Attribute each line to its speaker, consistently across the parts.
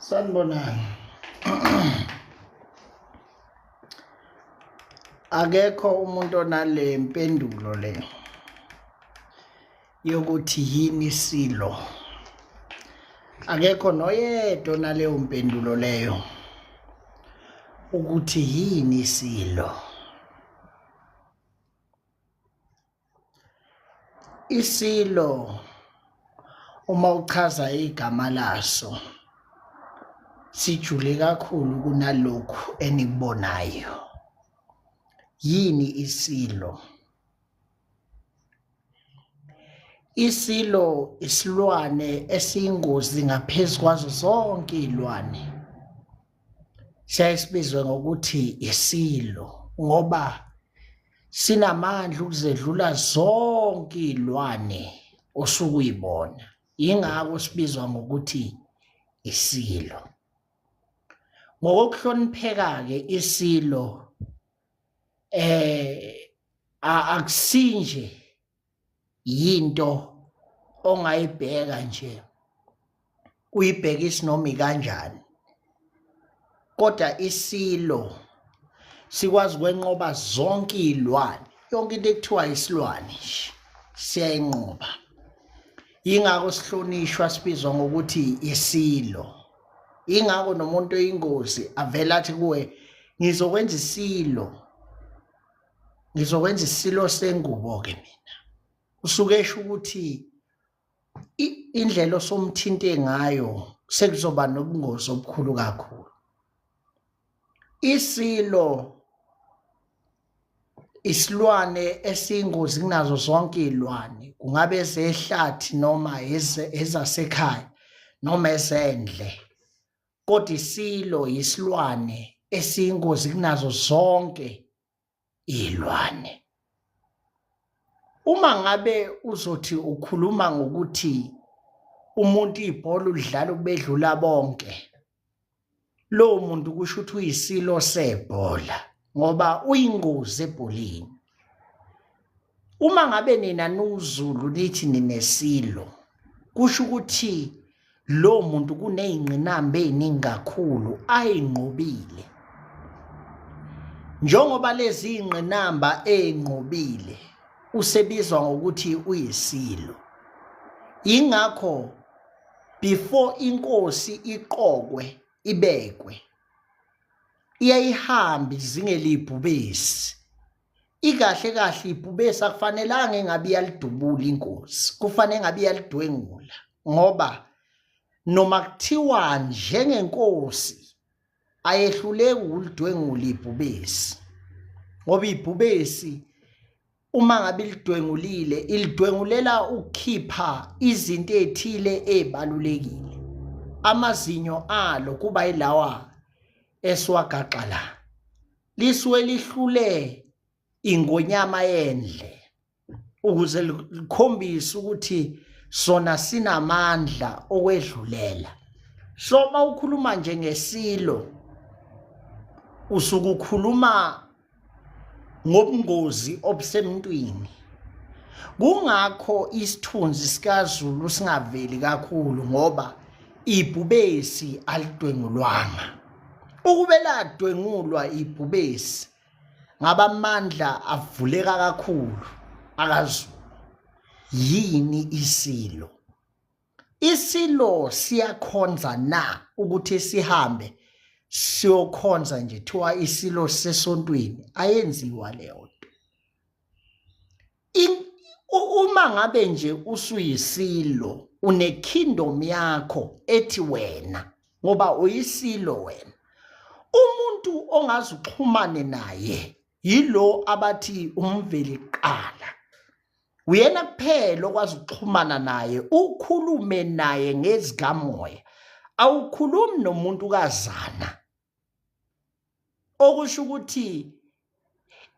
Speaker 1: Sanibonani. Akekho umuntu onale mpendulo le yokuthi yini isilo. Akekho noyedwa onaleyo mpendulo leyo ukuthi yini isilo. Isilo uma uchaza igama laso sijule kakhulu kunalokhu enikubonayo. Yini isilo? Isilo isilwane esiyingozi ngaphezu kwazo zonke iy'lwane. Siyaye sibizwe ngokuthi isilo ngoba sinamandla ukuzedlula zonke iy'lwane osuke uyibona. Yingakho sibizwa ngokuthi isilo. Ngokokuhlonipheka-ke isilo eh akusinje yinto ongayibheka nje uyibhekise noma ikanjani kodwa isilo sikwazi ukwenqoba zonke iy'lwane yonke into ekuthiwa isilwane nje siyayinqoba yingakho sihlonishwa sibizwa ngokuthi isilo ingakho nomuntu oyingozi avele athi kuwe ngizokwenza isilo ngizokwenza isilo sengubo-ke mina usuke esho ukuthi indlela osomthinte ngayo sekuzoba nobungozi obukhulu kakhulu isilo isilwane esiyingozi kunazo zonke iy'lwane kungabe ezehlathi noma ezasekhaya noma ezendle kodwa isilo yisilwane esiyingozi kunazo zonke iy'lwane. Uma ngabe uzothi ukhuluma ngokuthi umuntu ibhola ulidlala ukubedlula bonke, lowo muntu kusho ukuthi uyisilo sebhola ngoba uyingozi ebholeni. Uma ngabe nina niwuZulu nithi ninesilo, kusho ukuthi Lo muntu kuney'ngqinamba ey'ningi kakhulu ayinqobile. Njengoba lezi ngqinamba ey'nqobile usebizwa ngokuthi uyisilo. Yingakho before inkosi iqokwe ibekwe iyayihambe izingela ibhubesi ikahle kahle ibhubesi akufanelanga engabe iyalidubula inkosi kufanele engabe iyalidwengula ngoba noma kuthiwa njengenkosi ayehluleki ukulidwengula ibhubesi ngoba ibhubesi uma ngabe ilidwengulile ilidwengulela ukukhipha izinto ezithile ezibalulekile amazinyo alo kuba yilawa esiwagaxa la lisuke lihlule ingonyama yendle ukuze likhombise ukuthi sona sinamandla okwedlulela so uma ukhuluma nje ngesilo usuke ukhuluma ngobungozi obusemntwini kungakho isithunzi sikaZulu singaveli kakhulu ngoba ibhubesi alidwengulwanga ukube ladwengulwa ibhubesi ngabe amandla avuleka kakhulu akaZulu yini isilo isilo siyakhonza na ukuthi sihambe siyokhonza nje thiwa isilo sesontweni ayenziwa leyo nto uma ngabe nje usuyisilo une-kingdom yakho ethi wena ngoba uyisilo wena umuntu ongaze uxhumane naye yilo abathi umveli kuqala uyena kuphela okwazi ukuxhumana naye ukhulume naye ngezikamoya awukhulumi nomuntu kazana okusho ukuthi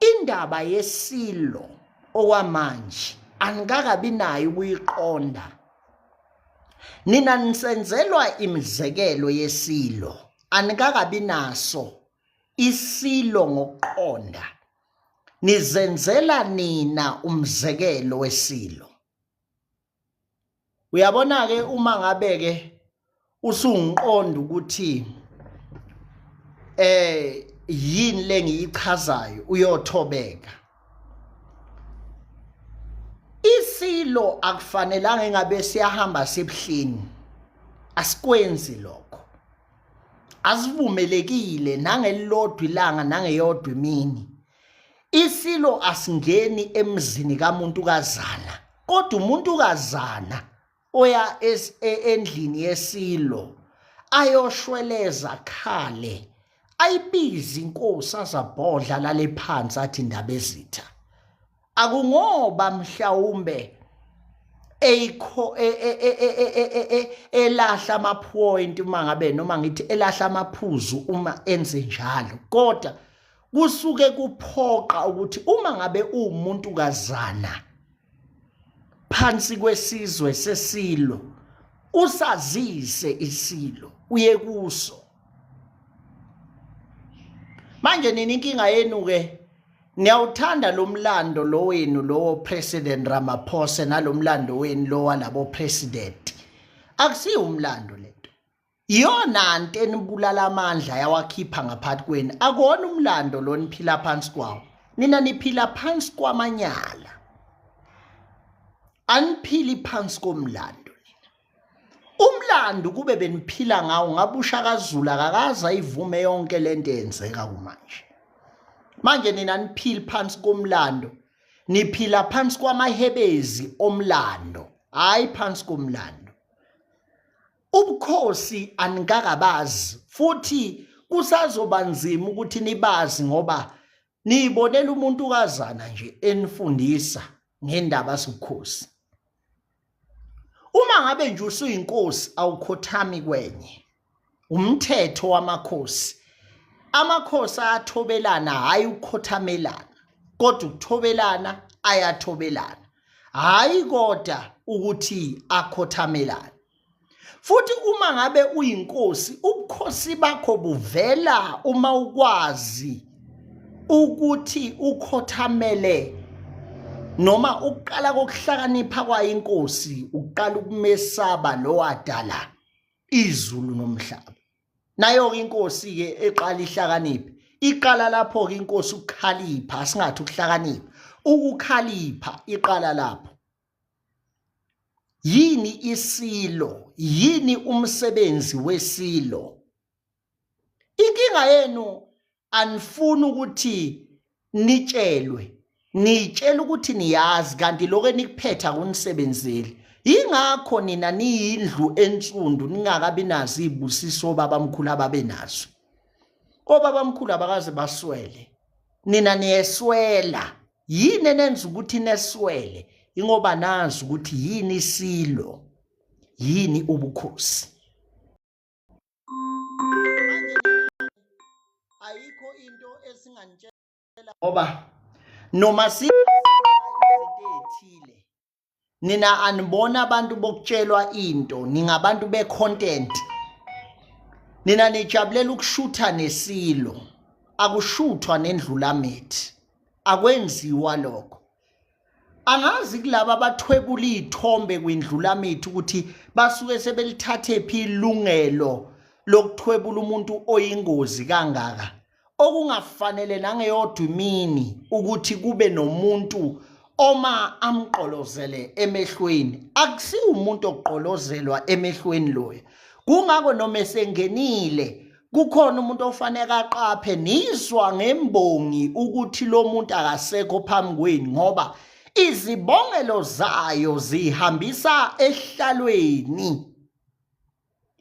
Speaker 1: indaba yesilo okwamanje anikakabi nayo ukuyiqonda nina nisenzelwa imizekelo yesilo anikakabi naso isilo ngokuqonda nizenzela nina umzekelo wesilo uyabona ke uma ngabe ke Usungiqonda ukuthi yini lengiyichazayo uyothobeka. Isilo akufanelanga engabe siyahamba sebuhleni. Asikwenzi lokho. Asivumelekile nangelilodwa ilanga nangeyodwa imini. Isilo asingeni emzini kamuntu kazana, kodwa umuntu kazana oya endlini yesilo ayoshweleza khale ayibize inkosi azabhodla lale phansi athi indaba ezitha akungoba mhlawumbe eyikho e, e, e, elahla amapoint uma ngabe noma ngithi elahla amaphuzu uma enze njalo kodwa kusuke kuphoqa ukuthi uma ngabe uwumuntu kazana phansi kwesizwe sesilo usazise isilo uye kuso manje nini inkinga yenu ke niyawuthanda lo mlando lo wenu lowo president Ramaphosa nalomlando wenu lo walabo president akusiwo umlando lento Iyona nto enibulala amandla yawakhipha ngaphathi kwenu. Akuwona umlando lo niphila phansi kwawo. Nina niphila phansi kwamanyala. Aniphili phansi komlando nina. Umlando kube beniphila ngawo ngabe uShaka Zulu akakaze ayivume yonke lento eyenzeka kumanje. Manje nina niphili phansi komlando. Niphila phansi kwamahebezi omlando, hayi phansi komlando. Ubukhosi anikakabazi futhi kusazoba nzima ukuthi nibazi ngoba niyibonela umuntu kazana nje enifundisa ngendaba zobukhosi. Uma ngabe nje usuyinkosi awukhothami kwenye. Umthetho wamakhosi. Amakhosi ayathobelana hhayi ukukhothamelana kodwa ukuthobelana ayathobelana. Hhayi kodwa ukuthi akhothamelane. Futhi uma ngabe uyinkosi ubukhosi bakho buvela uma ukwazi ukuthi ukhothamele noma ukuqala kokuhlakanipha kwayo inkosi uqala ukumesaba lo wadala izulu nomhlaba. Nayo-ke inkosi-ke eqala ihlakaniphe iqala lapho-ke inkosi ukukhalipha asingathi ukuhlakanipha ukukhalipha iqala lapho. Yini isilo? Yini umsebenzi wesilo? Inkinga yenu anifuni ukuthi nitshelwe, niyitshela ukuthi niyazi kanti lokho enikuphetha akunisebenzeli. Yingakho nina niyindlu ensundu ningakabi nazo izibusiso obabamkhulu ababenazo. Obabamkhulu abakaze baswele. Nina niyeswela. Yini enenza ukuthi neswele? Ingoba nazi ukuthi yini isilo, yini ubukhosi. Ayikho into esinganitshela ngoba noma si izinto ezithile Nina anibona abantu bokutshelwa into, ningabantu be-content. Nina nijabulela ukushutha nesilo. Akushuthwa nendlulamithi. Akwenziwa lokho. Angazi kulaba abathwebula iy'thombe kwindlulamithi ukuthi basuke sebelithathe phi ilungelo lokuthwebula umuntu oyingozi kangaka. Okungafanele nangeyodwa imini ukuthi kube nomuntu oma amgqolozele emehlweni. Akusiwo umuntu okugqolozelwa emehlweni loya. Kungakho noma esengenile kukhona umuntu ofanele aqaphe nizwa ngembongi ukuthi lo muntu akasekho phambi kwenu ngoba izibongelo zayo zihambisa ehlalweni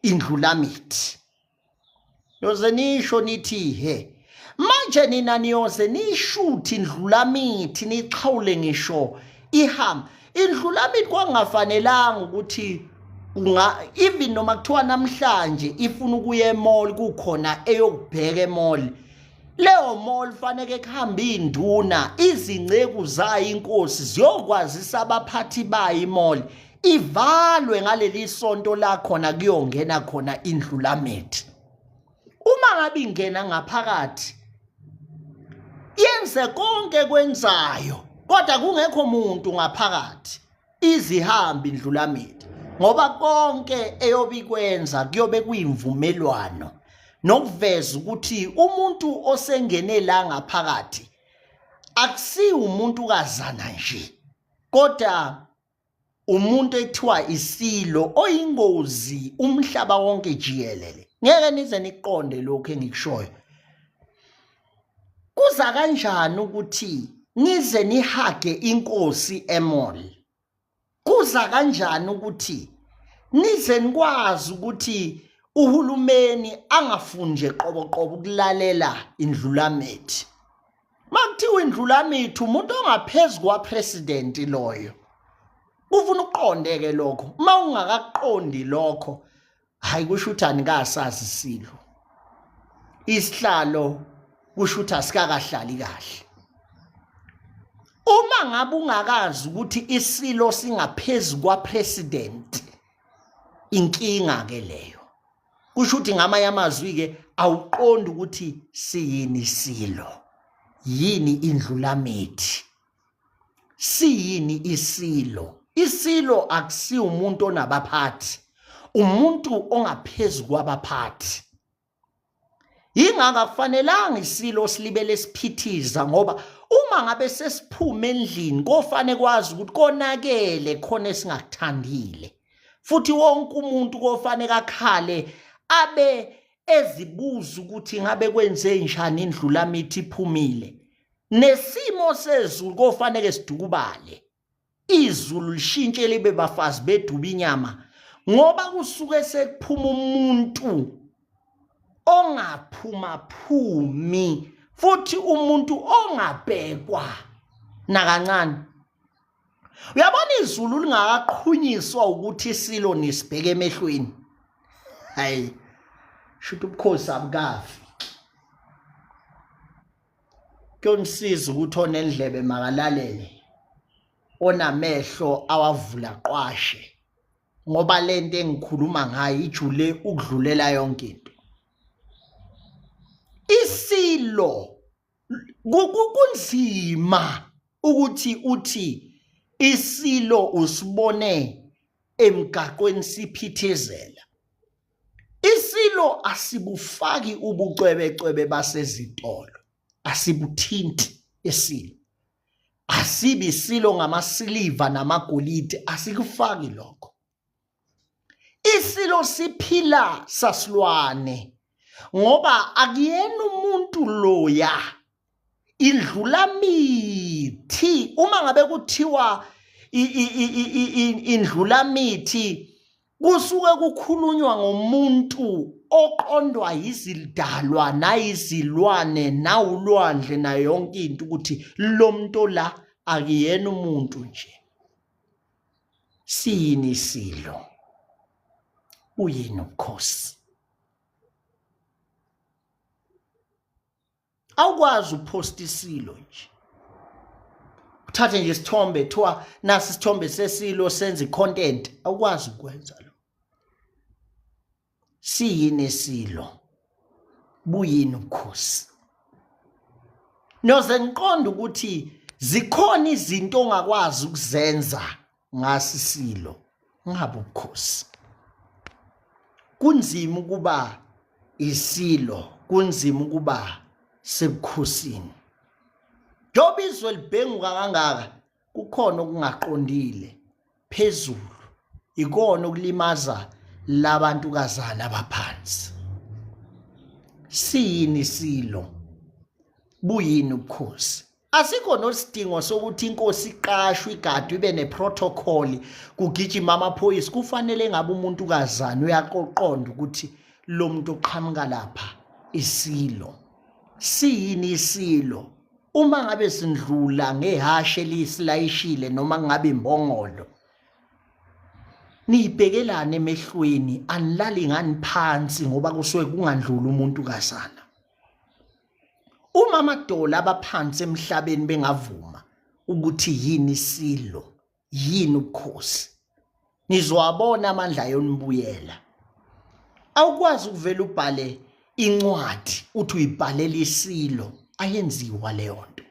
Speaker 1: indlulamithi yoze nisho nithi he manje nina niyoze niyishuthi indlulamithi nixhawule ngisho ihamba indlulamithi kwangafanelanga ukuthi unga even noma kuthiwa namhlanje ifuna ukuya emall kukhona eyokubheka emall leyo mall faneke kuhambe induna izinceku zayo inkosi ziyokwazisa abaphathi bayo imall ivalwe ngaleli sonto la khona kuyongena khona indlulamithi uma ngabe ingena ngaphakathi yenze konke kwenzayo kodwa kungekho muntu ngaphakathi izihambi indlulamithi Ngoba konke eyobikwenza kuyobe kuyimvumelwano nokuveza ukuthi umuntu osengene la ngaphakathi akusiwo umuntu kazana nje kodwa umuntu ekuthiwa isilo oyingozi umhlaba wonke jikelele. Ngeke nize niqonde lokhu engikushoyo. Kuza kanjani ukuthi nize nihage inkosi emall? Kuza kanjani ukuthi nize nikwazi ukuthi uhulumeni angafuni nje qoboqobo ukulalela indlulamithi? Makuthiwa indlulamithi umuntu ongaphezu kwapresident loyo. Kufuna uqonde ke lokho. Uma ungakaqondi lokho, hayi kusho ukuthi anikasazi isilo. Isihlalo kusho ukuthi asikakahlali kahle. Uma ngabe ungakazi ukuthi isilo singaphezu kwapresident, inkinga ke leyo. Kusho ukuthi ngamanye amazwi ke awuqondi ukuthi siyini isilo, yini indlulamithi, siyini isilo. Isilo akusiwo umuntu onabaphathi, umuntu ongaphezu kwabaphathi. Yingakho akufanelanga isilo silibele siphithiza ngoba uma ngabe sesiphume endlini kofane kwazi ukuthi konakele khona esingakuthandile. Futhi wonke umuntu kofanele akhale abe ezibuza ukuthi ngabe kwenze njani indlulamithi iphumile. Nesimo sezulu kofanele sidukubale. Izulu lishintshe libe bafazi beduba inyama ngoba kusuke sekuphuma umuntu ongaphumaphumi futhi umuntu ongabhekwa nakancane. Uyabona izulu lingakaqhunyiswa ukuthi isilo nisibheke emehlweni. Hayi, shuthi ubukhosi abukafi. Kuyonisiza ukuthi onendlebe makalalele, onamehlo awavula qwashe ngoba lento engikhuluma ngayo ijule ukudlulela yonke into. Isilo kunzima ukuthi uthi isilo usibone emgaqweni siphithizela. Isilo asibufaki ubucwebecwebe basezitolo, asibuthinti isilo. Asibi isilo ngamasiliva namagolide, asikufaki lokho. Isilo siphila sasilwane ngoba akuyena umuntu loya indlulamithi. Uma ngabe kuthiwa indlulamithi kusuke kukhulunywa ngomuntu oqondwa yizidalwa nayizilwane nawulwandle nayo yonke into ukuthi lo muntu la akuyena umuntu nje. Siyini isilo? Uyini ubukhosi? Awukwazi ukuphosta isilo nje. Uthathe nje isithombe kuthiwa nasi isithombe sesilo senze i-content, awukwazi ukwenza lo. Siyini isilo? Buyini ubukhosi? Noze ngiqonde ukuthi zikhona izinto ongakwazi ukuzenza ngasi isilo ngabe ubukhosi. Kunzima ukuba isilo, kunzima ukuba sebukhosini. Njengoba izwe libhenguka kangaka, kukhona okungaqondile phezulu, ikona okulimaza labantukazana abaphansi. Siyini isilo? Buyini ubukhosi? Asikho nosidingo sokuthi inkosi iqashwe igadwe ibe neprotocol kugijima amaphoyisa. Kufanele ngabe umuntu kazana uyaqoqonda ukuthi lo muntu oqhamuka lapha isilo. Siyini isilo? Uma ngabe sindlula ngehashe elisilayishile noma ngabe imbongolo, niyibhekelane emehlweni, anilali ngani phansi ngoba kusuke kungandluli umuntu kazana. Uma amadola abaphansi emhlabeni bengavuma ukuthi yini isilo, yini ubukhosi, nizowabona amandla ayonibuyela. Awukwazi ukuvela ubhale incwadi uthi uyibhalela isilo, ayenziwa leyo nto.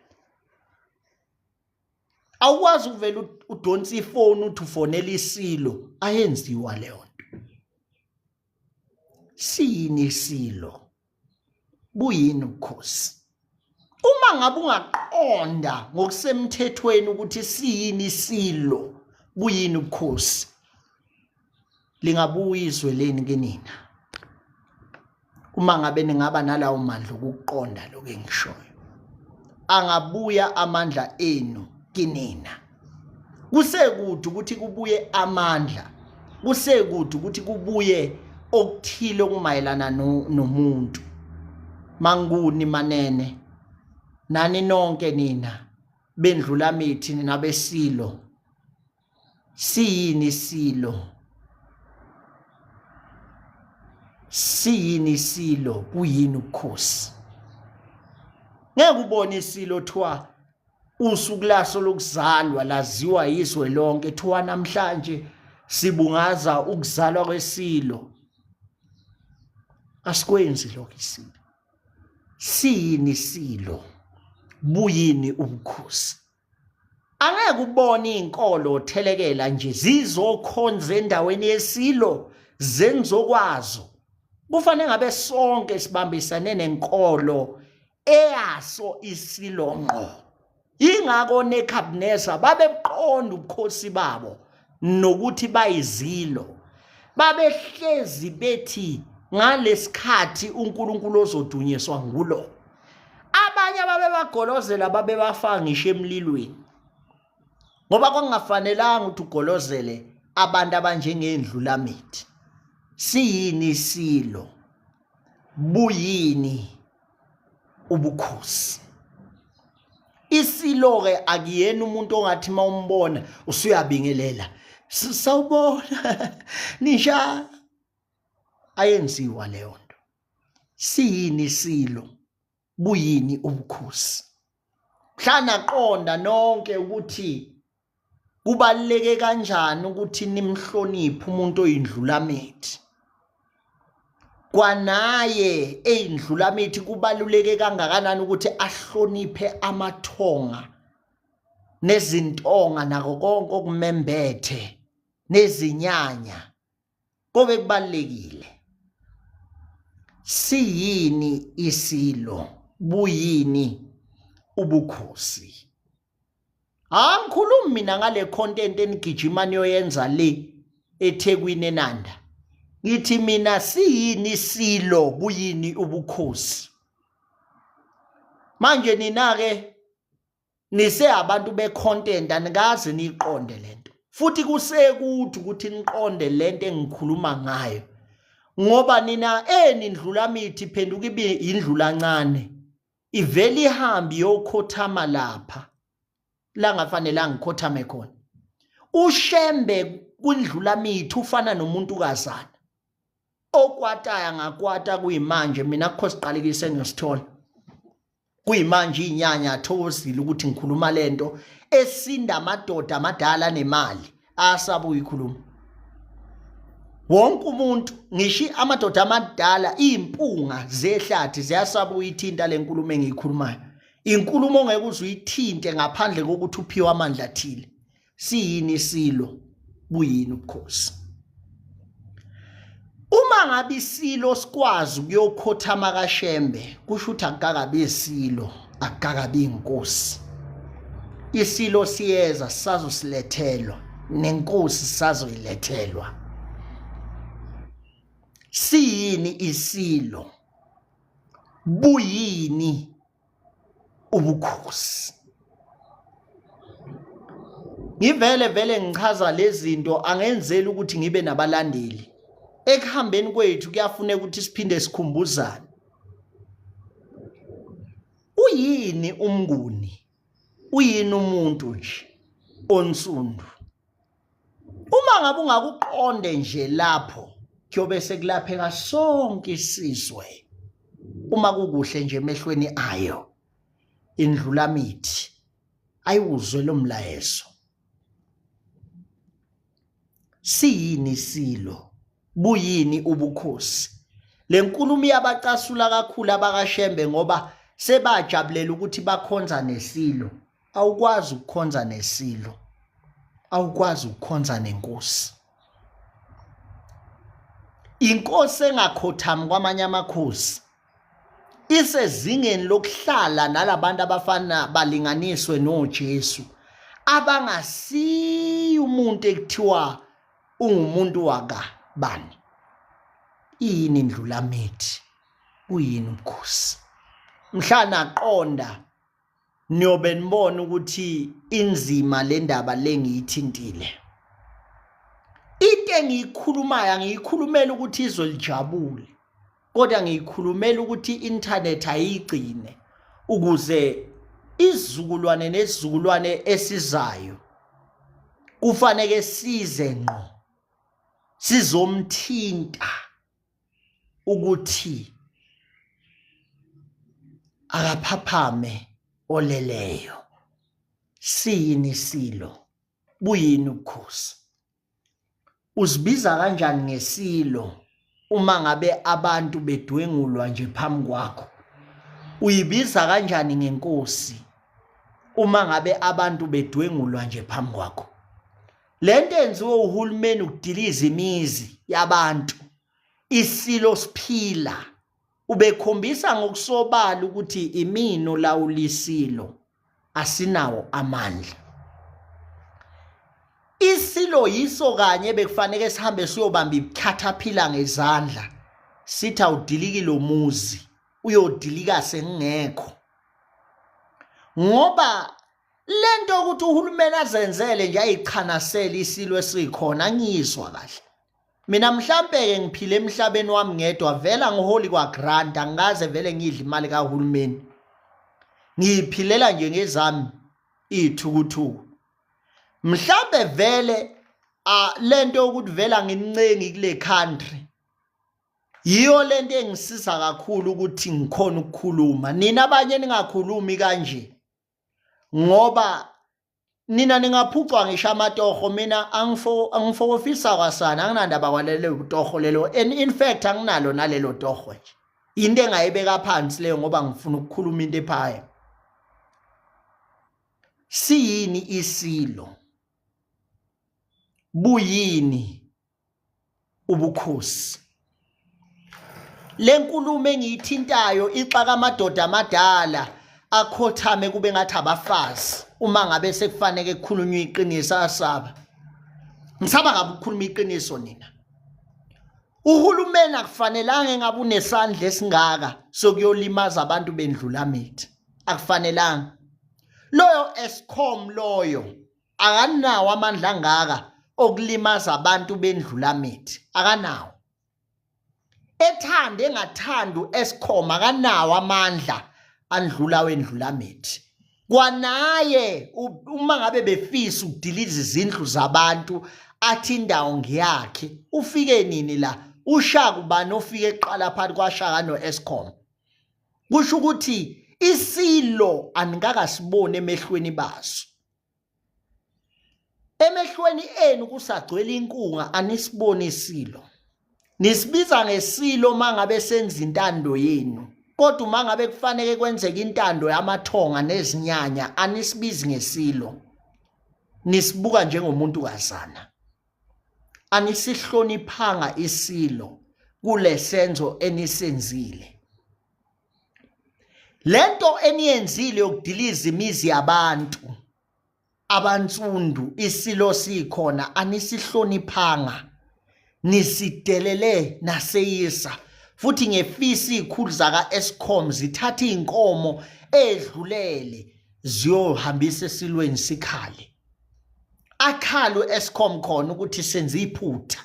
Speaker 1: Awukwazi ukuvela udonsa ifoni uthi ufonela isilo, ayenziwa leyo nto. Siyini isilo? Buyini ubukhosi? Uma ngabe ungaqonda ngokusemthethweni ukuthi siyini isilo, buyini ubukhosi, lingabuya izwe leni kinina. Uma ngabe ningaba nalawo mandla okuqonda lokho engishoyo, angabuya amandla enu kinina. Kusekude ukuthi kubuye amandla, kusekude ukuthi kubuye okuthile okumayelana nomuntu. Manguni manene, nani nonke nina bendlulamithi nina besilo, siyini isilo? Siyini isilo? Kuyini ubukhosi? Ngeke ubone isilo thiwa usuku laso lokuzalwa laziwa yizwe lonke, thiwa namhlanje sibungaza ukuzalwa kwesilo. Asikwenzi lokho isilo. Siyini isilo? Buyini ubukhosi? Angeke ubone izinkolo thelekela nje zizokhonza endaweni yesilo zenzokwazo. Kufanele ngabe sonke sibambisane nenkolo eyaso isilo ngqo. Ingakho neKhabneza babeqonda ubukhosi babo nokuthi bayizilo. Babehlezi bethi ngalesikhathi uNkulunkulu ozodunyiswa ngulo. Abanye ababebagolozela babebafaka ngisho emlilweni. Ngoba kwakungafanelanga ukuthi ugolozele abantu abanjengendlulamithi. Siyini isilo? Buyini ubukhosi? Isilo-ke akuyena umuntu ongathi uma umbona usuyabingelela, sawubona nisha, ayenziwa leyo nto. Siyini isilo? Buyini ubukhosi? Mhla naqonda nonke ukuthi kubaluleke kanjani ukuthi nimhloniphe umuntu oyindlulamithi, kwanaye eyindlulamithi kubaluleke kangakanani ukuthi ahloniphe amathonga nezintonga nako konke okumembethe nezinyanya, kobe kubalulekile. Siyini isilo? Buyini ubukhosi? Angikhulumi mina ngale content enigijima niyoyenza le eThekwini eNanda. Ngithi mina siyini isilo, buyini ubukhosi? Manje nina ke nise abantu be-content, anikaze niyiqonde lento, futhi kusekude ukuthi niqonde lento engikhuluma ngayo, ngoba nina enindlulamithi phenduka ibe indlulancane, ivele ihambe iyokhothama lapha la ngafanele angikhothame khona. UShembe kwindlulamithi ufana nomuntukazana okwataya ngakwata kuyimanje. Mina kukho siqalekise engiyosithola kuyimanje, inyanya athokozile ukuthi ngikhuluma lento esinda amadoda amadala anemali asaba uyikhuluma. Wonke umuntu, ngisho amadoda amadala, iy'mpunga zehlathi ziyasaba uyithinta le nkulumo engiyikhulumayo. Inkulumo ongeke uze uyithinte ngaphandle kokuthi uphiwe amandla athile. Siyini isilo? Buyini ubukhosi? Uma ngabe isilo sikwazi ukuyokhothama kaShembe, kusho ukuthi akukakabi isilo, akukakabi inkosi. Isilo siyeza, sisazosilethelwa, nenkosi sisazoyilethelwa. Siyini isilo? Buyini ubukhosi? Ngivele vele ngichaza lezi zinto, angenzeli ukuthi ngibe nabalandeli. Ekuhambeni kwethu kuyafuneka ukuthi siphinde sikhumbuzane. Uyini umnguni? Uyini umuntu nje onsundu? Uma ngabe ungakuqonde nje lapho, kuyobe sekulapheka sonke isizwe uma kukuhle nje emehlweni ayo indlulamithi ayiwuzwe lo mlayezo. Siyini isilo? Buyini ubukhosi? Le nkulumo iyabacasula kakhulu abakaShembe, ngoba sebajabulela ukuthi bakhonza nesilo. Awukwazi ukukhonza nesilo, awukwazi ukukhonza nenkosi. Inkosi engakhothami kwamanye amakhosi isezingeni lokuhlala nalabantu abafana balinganiswe noJesu abangasiyi umuntu ekuthiwa ungumuntu waka bani. Iyini indlulamithi? Kuyini ubukhosi? Mhla naqonda niyobe nibona ukuthi inzima le ndaba le ngiyithintile. Into engiyikhulumayo angiyikhulumeli ukuthi izwe lijabule, kodwa ngiyikhulumela ukuthi i-internet ayigcine ukuze izizukulwane nezizukulwane esizayo kufaneke size ngqo sizomthinta ukuthi akaphaphame oleleyo. Siyini isilo? Buyini ubukhosi? Uzibiza kanjani ngesilo uma ngabe abantu bedwengulwa nje phambi kwakho? Uyibiza kanjani ngenkosi uma ngabe abantu bedwengulwa nje phambi kwakho? Lento enziwe uhulumeni ukudiliza imizi yabantu isilo siphila ubekhombisa ngokusobala ukuthi imina olawula isilo asinawo amandla. Isilo yiso kanye bekufanele sihambe siyobamba ibukhathaphila ngezandla sithi awudiliki lo muzi uyodilika sengingekho ngoba lento ukuthi uhulumeni azenzele nje ayichanasele isilo esikhona angiyizwa kahle. Mina mhlampe-ke ngiphile emhlabeni wami ngedwa vele angiholi kwa-grant angikaze vele ngidle imali kahulumeni ngiyiphilela nje ngezami iy'thukuthuku mhlampe vele lento yokuthi vele angincengi kule country yiyo lento engisiza kakhulu ukuthi ngikhona ukukhuluma nina abanye ningakhulumi kanje ngoba nina ningaphucwa ngisho amatoho mina angifokofisa kwasana anginandaba kwalelo toho lelo and in fact anginalo nalelo toho nje into engayibeka phansi leyo ngoba ngifuna ukukhuluma into ephaya siyini isilo buyini ubukhosi. Le nkulumo engiyithintayo ixaka amadoda amadala akhothame kube ngathi abafazi uma ngabe sekufaneke kukhulunywe iqiniso asaba. Ngisaba ngabe ukukhuluma iqiniso nina. Uhulumeni akufanelanga engabe unesandla esingaka sokuyolimaza abantu bendlulamithi. Akufanelanga. Loyo Eskom loyo akanawo amandla angaka okulimaza abantu bendlulamithi akanawo ethanda engathandi u-Eskom akanawo amandla andlula wendlulamithi kwanaye uma ngabe befisa ukudiliza izindlu zabantu athi indawo ngiyakhe ufike nini la ushaka ubani ofike eqala phakathi kwashaka no-Eskom kusho ukuthi isilo anikakasiboni emehlweni baso Emehlweni enu kusagcwele inkunga anisiboni isilo. Nisibiza ngesilo mangabe senza intando yenu. Kodwa uma ngabe kufanele kwenzeke intando yamathonga nezinyanya anisibizi ngesilo. Nisibuka njengomuntu kazana. Anisihloniphanga isilo kulesenzo enisenzile. Lento eniyenzile yokudiliza imizi yabantu abansundu isilo sikhona anisihloniphanga nisidelele naseyisa futhi ngefisa izikhulu zaka Eskom zithatha izinkomo edlulele ziyohambisa esilweni sikhale akhale uEskom khona ukuthi senze iphutha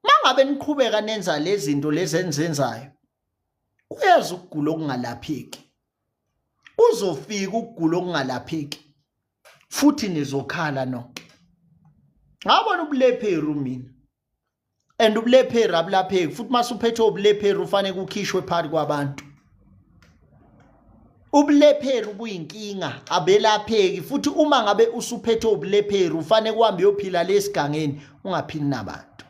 Speaker 1: Mangabe niqhubeka nenza lezi zinto lezi enizenzayo kuyeza ukugula okungalapheki. Kuzofika ukugula okungalapheki futhi nizokhala nonke. Ngabona ubulepheru mina. And ubulepheru abulapheki futhi mase uphethe ubulepheru ufanele ukhishwe phakathi kwabantu. Ubulepheru buyinkinga abelapheki futhi uma ngabe usuphethe ubulepheru ufanele uhambe uyophila lesigangeni ungaphili nabantu.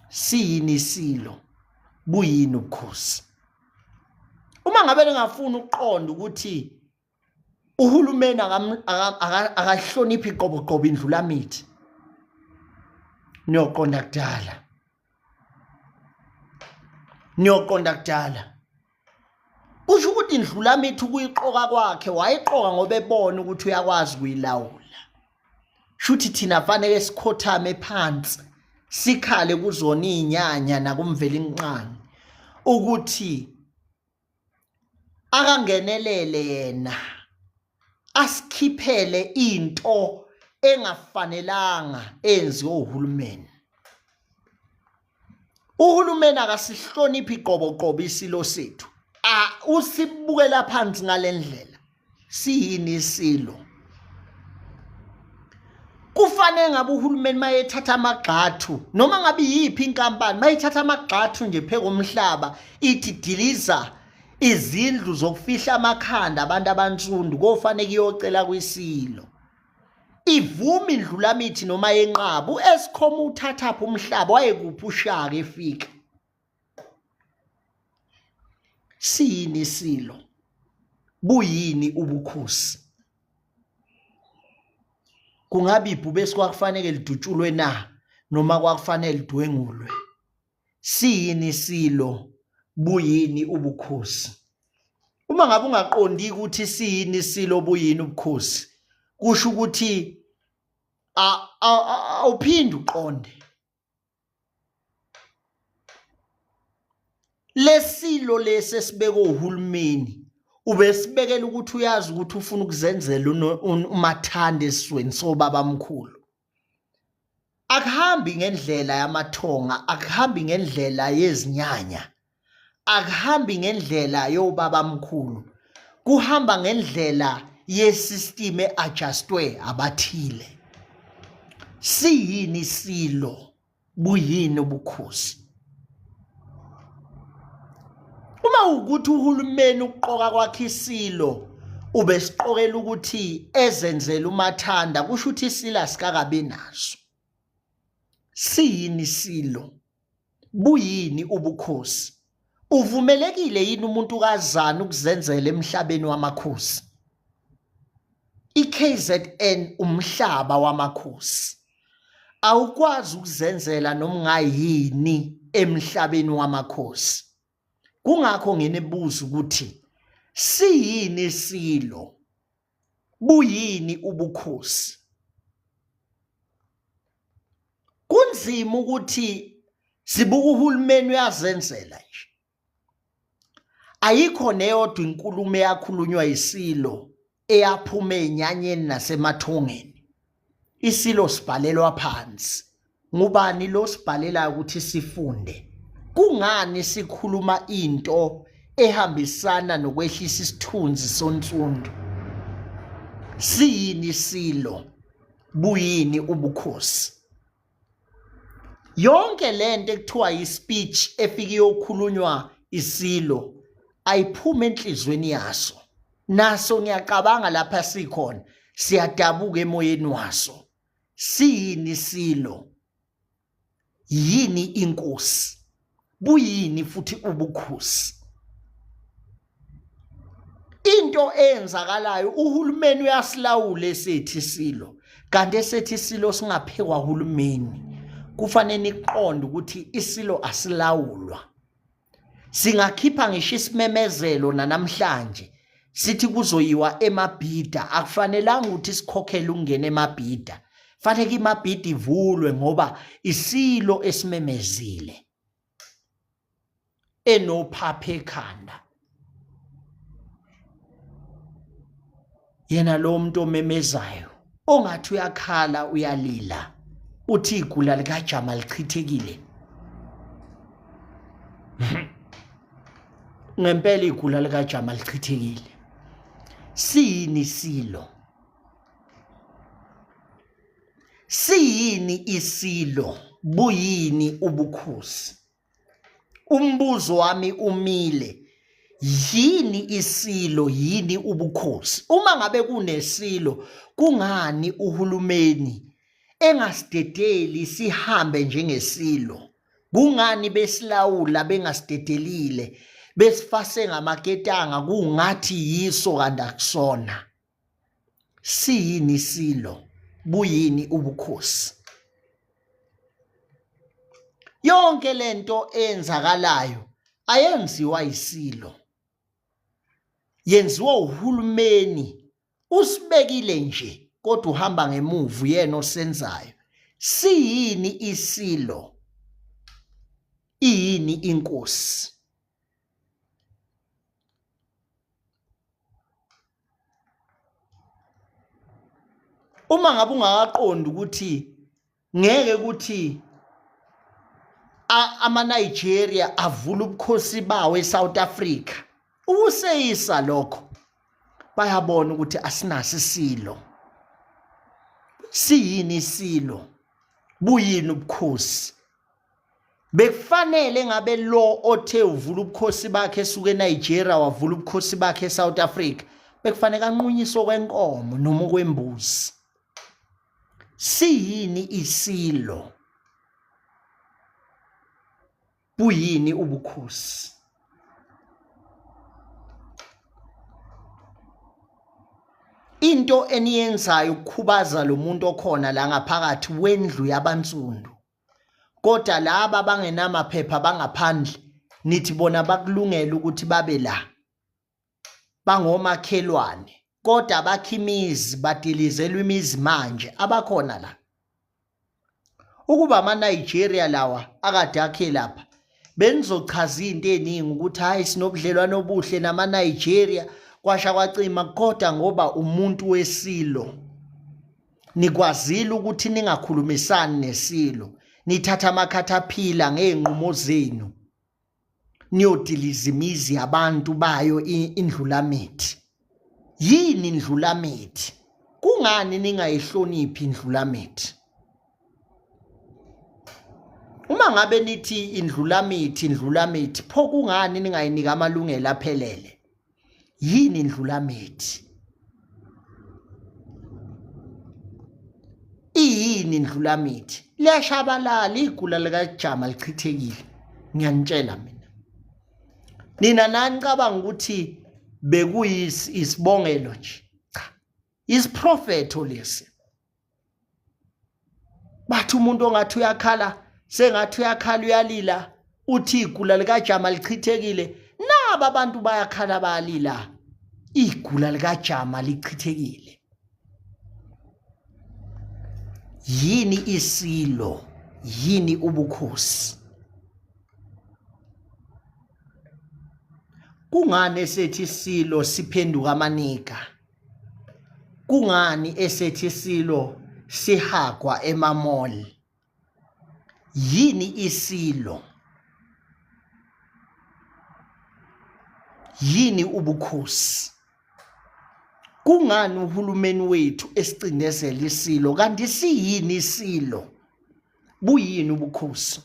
Speaker 1: Siyini isilo? Buyini ubukhosi? Uma ngabe ningafuni ukuqonda ukuthi uhulumeni akahloniphi qoboqobo indlulamithi, niyoqonda kudala, niyoqonda kudala. Kusho ukuthi indlulamithi ukuyiqoka kwakhe wayiqoka ngoba ebona ukuthi uyakwazi ukuyilawula. Shuthi thina fanele sikhothame phansi sikhale kuzona izinyanya nakuMvelinqangi ukuthi akangenelele yena asikhiphele into engafanelanga enziwe uhulumeni. Uhulumeni akasihloniphi qoboqobo isilo sethu. Usibukela phansi ngalendlela. Siyini isilo? Kufanele ngabe uhulumeni mayethatha amagxathu noma ngabe iyiphi inkampani mayithatha amagxathu nje phe komhlaba ithi diliza izindlu zokufihla amakhanda abantu abansundu kofanele iyocela kwisilo. Ivuma indlulamithi noma yenqaba. U-Eskom uthathaphi umhlaba, wayekuphi uShaka efika? Siyini isilo? Buyini ubukhosi? Kungabe ibhubesi kwakufanele lidutshulwe na noma kwakufanele lidwengulwe? Siyini isilo? Buyini ubukhosi? Uma ngabe ungaqondi ukuthi siyini isilo, buyini ubukhosi, kusho ukuthi awuphinde uqonde. Lesilo lesi esibekwe uhulumeni ubesibekela ukuthi uyazi ukuthi ufuna ukuzenzela umathanda esizweni sobabamkhulu. Akuhambi ngendlela yamathonga, akuhambi ngendlela yezinyanya, akuhambi ngendlela yobabamkhulu, kuhamba ngendlela ye-system e-adjustwe abathile. Siyini isilo? Buyini ubukhosi? Uma ukuthi uhulumeni ukuqoka kwakhe isilo ubesiqokela ukuthi ezenzele umathanda, kusho ukuthi isilo asikakabi naso. Siyini isilo? Buyini ubukhosi? Uvumelekile yini umuntu kazana ukuzenzela emhlabeni wamakhosi? I-KZN umhlaba wamakhosi. Awukwazi ukuzenzela noma ungayini emhlabeni wamakhosi. Kungakho nginibuza ukuthi siyini isilo? Buyini ubukhosi? Kunzima ukuthi sibuka uhulumeni uyazenzela nje. Ayikho neyodwa inkulumo eyakhulunywa yisilo eyaphuma ezinyanyeni nasemathongeni. Isilo sibhalelwa phansi. Ngubani lo sibhalelayo ukuthi sifunde? Kungani sikhuluma into ehambisana nokwehlisa isithunzi sonsundu? Siyini isilo? Buyini ubukhosi? Yonke lento ekuthiwa yi-speech efike iyokhulunywa isilo ayiphume enhlizweni yaso. Naso ngiyacabanga lapha sikhona siyadabuka emoyeni waso. Siyini isilo? Yini inkosi? Buyini futhi ubukhosi? Into eyenzakalayo uhulumeni uyasilawula esethi isilo kanti esethi isilo singaphekwa uhulumeni. Kufanele niqonde ukuthi isilo asilawulwa. Singakhipha ngisho isimemezelo nanamhlanje sithi kuzoyiwa eMabhida, akufanelanga ukuthi sikhokhele ukungena eMabhida. Fanele iMabhida ivulwe ngoba isilo esimemezile enophapha ekhanda. Yena lo muntu omemezayo ongathi uyakhala uyalila uthi igula likajama lichithekile. Ngempela igula likajama lichithekile. Siyini isilo? Siyini isilo? Buyini ubukhosi? Umbuzo wami umile. Yini isilo? Yini ubukhosi? Uma ngabe kunesilo, kungani uhulumeni engasidedeli sihambe njengesilo? Kungani besilawula bengasidedelile? Besifase ngamaketanga kungathi yiso kanti akusona. Siyini isilo? Buyini ubukhosi? Yonke lento eyenzakalayo ayenziwa isilo. Yenziwa uhulumeni usibekile nje kodwa uhamba ngemuva uyena osenzayo. Siyini isilo? Iyini inkosi? Uma ngabe ungakaqondi ukuthi ngeke ukuthi ama-Nigeria avula ubukhosi bawo eSouth Africa ukuseyisa lokho bayabona ukuthi asinaso isilo siyini isilo buyini ubukhosi Bekufanele ngabe lo othe uvula ubukhosi bakhe esuka eNigeria wavula ubukhosi bakhe eSouth Africa bekufanele anqunyiswe okwenkomo noma okwembuzi. Siyini isilo? Buyini ubukhosi? Into eniyenzayo ukukhubaza lo muntu okhona la ngaphakathi wendlu yabansundu Kodwa laba abangenamaphepha bangaphandle nithi bona bakulungela ukuthi babe la. Bangomakhelwane kodwa abakha imizi badilizelwa imizi manje abakhona la. Ukuba ama-Nigeria lawa akade akhe lapha benizochaza into eningi ukuthi hhayi sinobudlelwano obuhle nama-Nigeria kwasha kwacima kodwa ngoba umuntu wesilo Nikwazile ukuthi ningakhulumisani nesilo, nithatha amakhathaphila ngey'nqumo zenu, niyodiliza imizi yabantu bayo indlulamithi. Yini indlulamithi? Kungani ningayihloniphi indlulamithi? Uma ngabe nithi indlulamithi indlulamithi, pho kungani ningayinika amalungelo aphelele? Yini indlulamithi? Iyini indlulamithi? Liyashabalala igula likajama lichithekile. Ngiyanitshela mina. Nina nanicabanga ukuthi bekuyisibongelo nje. Cha. Isiprofetho lesi. Bathi umuntu ongathi uyakhala sengathi uyakhala uyalila uthi igula likajama lichithekile naba abantu bayakhala bayalila igula likajama lichithekile yini isilo yini ubukhosi kungani esethi isilo siphenduka amanika Kungani esethi isilo sihagwa emamall? Yini isilo? Yini ubukhosi? Kungani uhulumeni wethu esicindezela isilo kanti siyini isilo? Buyini ubukhosi?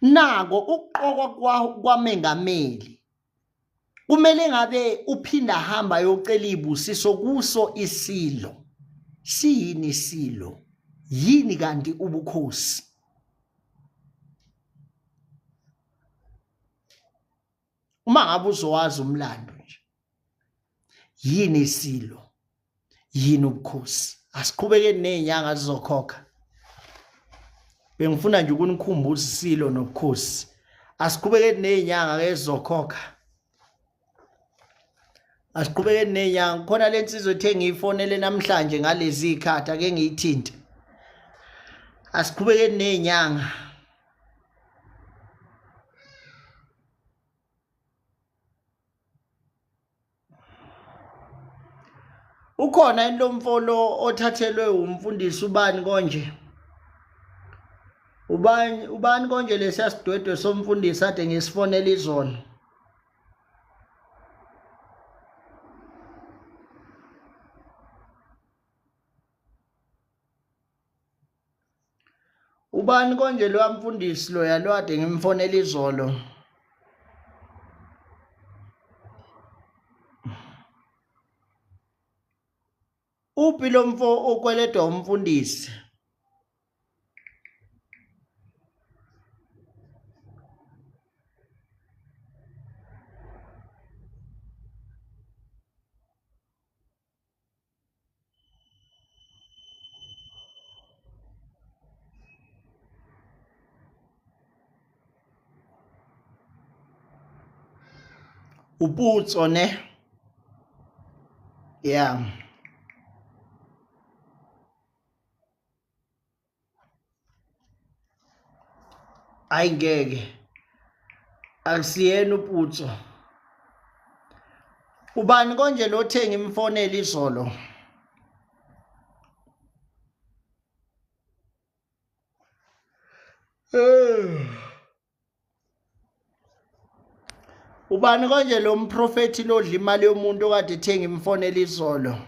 Speaker 1: Nako ukuqokwa kwamengameli Kumele ngabe uphinda hamba ayocela izibusiso kuso isilo. Siyini isilo? Yini kanti ubukhosi? Uma ngabe uzowazi umlando nje. Yini isilo? Yini ubukhosi? Asiqhubekeni nezinyanga zizokhokha. Bengifuna nje ukunikhumbuza isilo nobukhosi. Asiqhubekeni nezinyanga ke zizokhokha. Asiqhubekeni nezinyanga. Khona le nsizwa ethe ngiyifonele namhlanje ngalezi zikhathi ake ngiyithinte. Asiqhubekeni nezinyanga. Ukhona yini lo mfo lo othathelwe umfundisi ubani konje? Ubani ubani konje lesiya sidwedwe somfundisi ade ngisifonela izolo? Ubani konje loya mfundisi loya lwade ngimfonela izolo? Uphi lo mfo okweletwa umfundisi? Uputso ne? Yeah. Ayi ngeke. Akusiyena uPutso. Ubani konje lo thenga imfonela izolo? Ubani konje lo mprofethi lodla imali yomuntu okade ethenga imfonela izolo?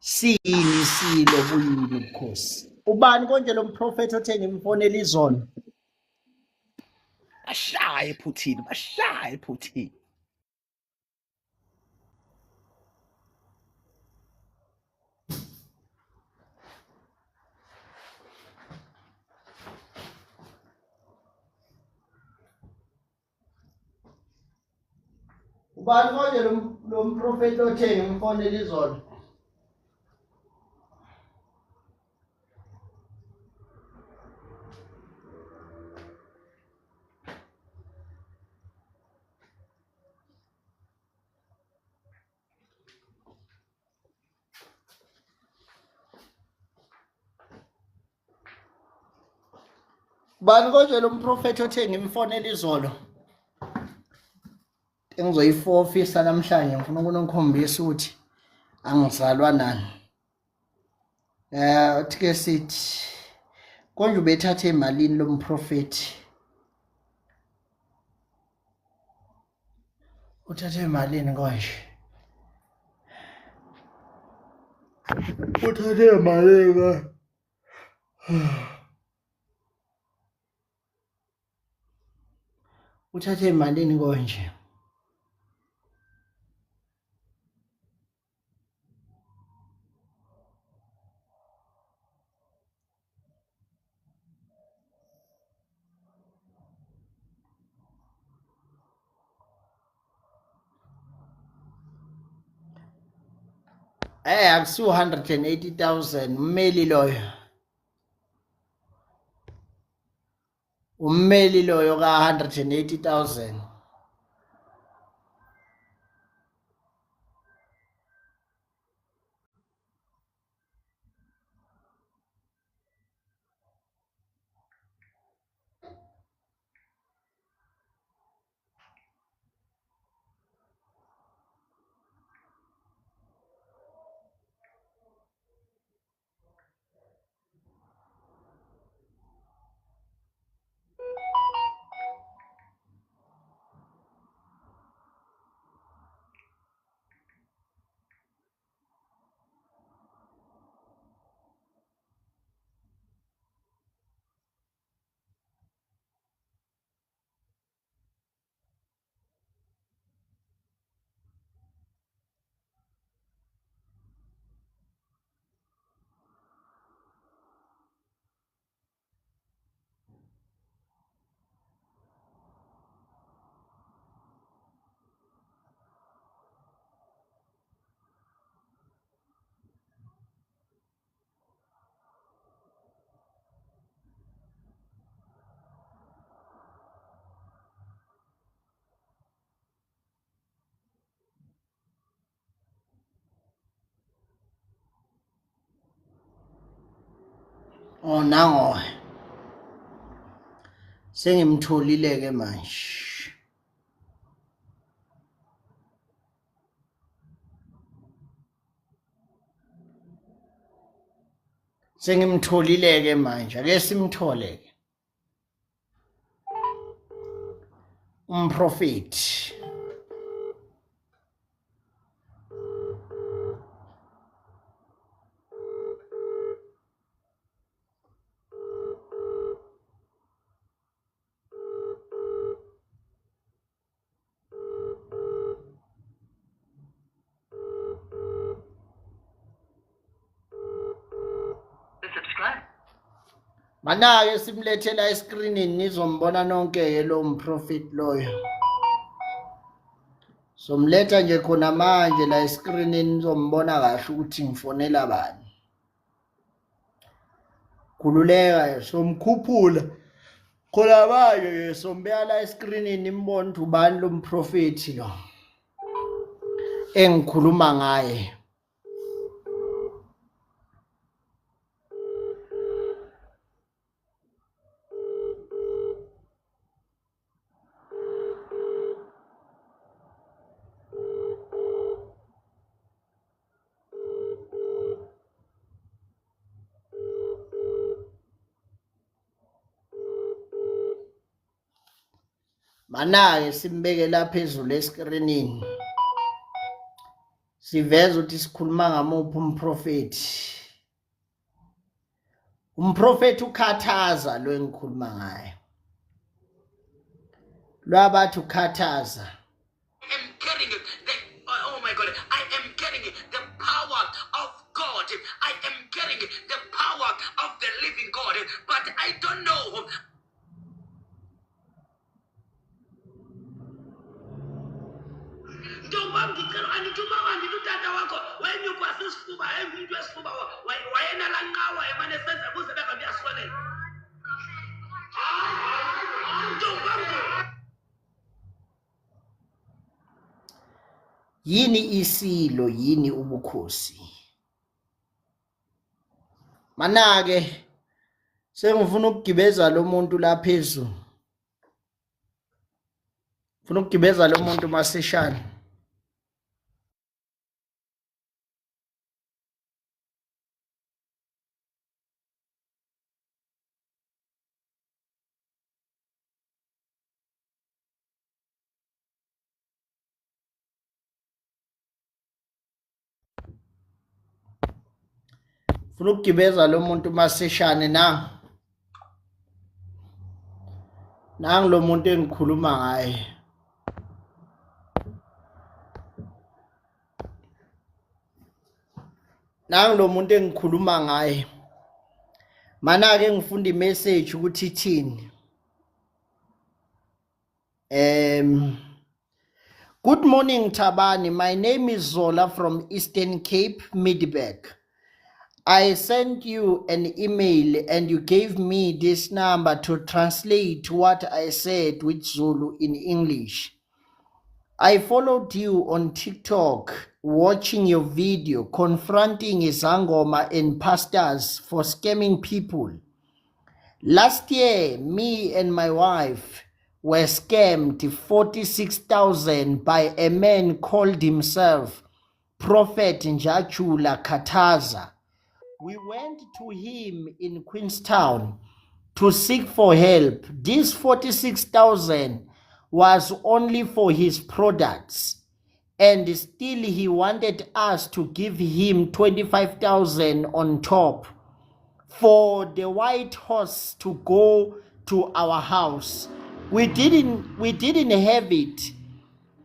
Speaker 1: Siyini isilo buyini ubukhosi? Ubani konje lo mprofethi othenga imfonela izolo?
Speaker 2: Bashaye ephuthini, bashaye ephuthini.
Speaker 1: Ubani konje lo mprofethi othe ngimfonela izolo? Bani konje lo mprofethi othe ngimfonela izolo? Engizoyifofisa namhlanje ngifuna ukunikhombisa ukuthi angizalwa nani. Eh uthi ke sithi konje ubethathe imalini lo mprofethi? Uthathe malini konje? Uthathe malini ka? Uthathe malini konje? Eh akusiwo 180,000 ummeli loyo. Ummeli loyo ka 180,000. Oh nango. Sengimtholile ke manje. Sengimtholile ke manje. Ake simthole ke. Umprofeti. Manake simlethela escreenini nizombona nonke ke lo mprofit loyo. Somletha nje khona manje la escreenini nizombona kahle ukuthi ngifonela bani. Khululeka somkhuphula. Khona bayo yesombeka la eskrinini imbona ukuthi ubani lo mprofethi lo engikhuluma ngaye. Mana-ke simbeke la phezulu eskrinini siveza ukuthi sikhuluma ngamuphi umprofethi. Umprofethi ukhathaza lo engikhuluma ngaye. Lwabathi ukhathaza.
Speaker 3: Am carrying the oh my God, I am carrying the power of God. I am carrying the power of the living God, but I don't know. Ntombam ndicela andithi umama andithi utata wakho wayenyukwa sisifuba engumntu wesifuba wayenalaa nqawa emane esenza kuze bengabi uyasweleka. Ntombam.
Speaker 1: Yini isilo yini ubukhosi? Manake sengifuna ukugibeza lo muntu la phezulu. Funa ukugibeza lo muntu masishane. Funa ukugibeza lo muntu masishane na. Nangu lo muntu engikhuluma ngaye. Nangu lo muntu engikhuluma ngaye. Mana ke ngifunda imessage ukuthi ithini. Good morning, Thabani. My name is Zola from Eastern Cape, Middelburg. I sent you an email and you gave me this number to translate what I said with Zulu in English. I followed you on TikTok, watching your video confronting Izangoma and pastors for scamming people. Last year, me and my wife were scammed 46,000 by a man called himself Prophet Njajula Kataza. We went to him in Queenstown to seek for help. This 46,000 was only for his products, and still he wanted us to give him 25,000 on top for the white horse to go to our house. We didn't have it.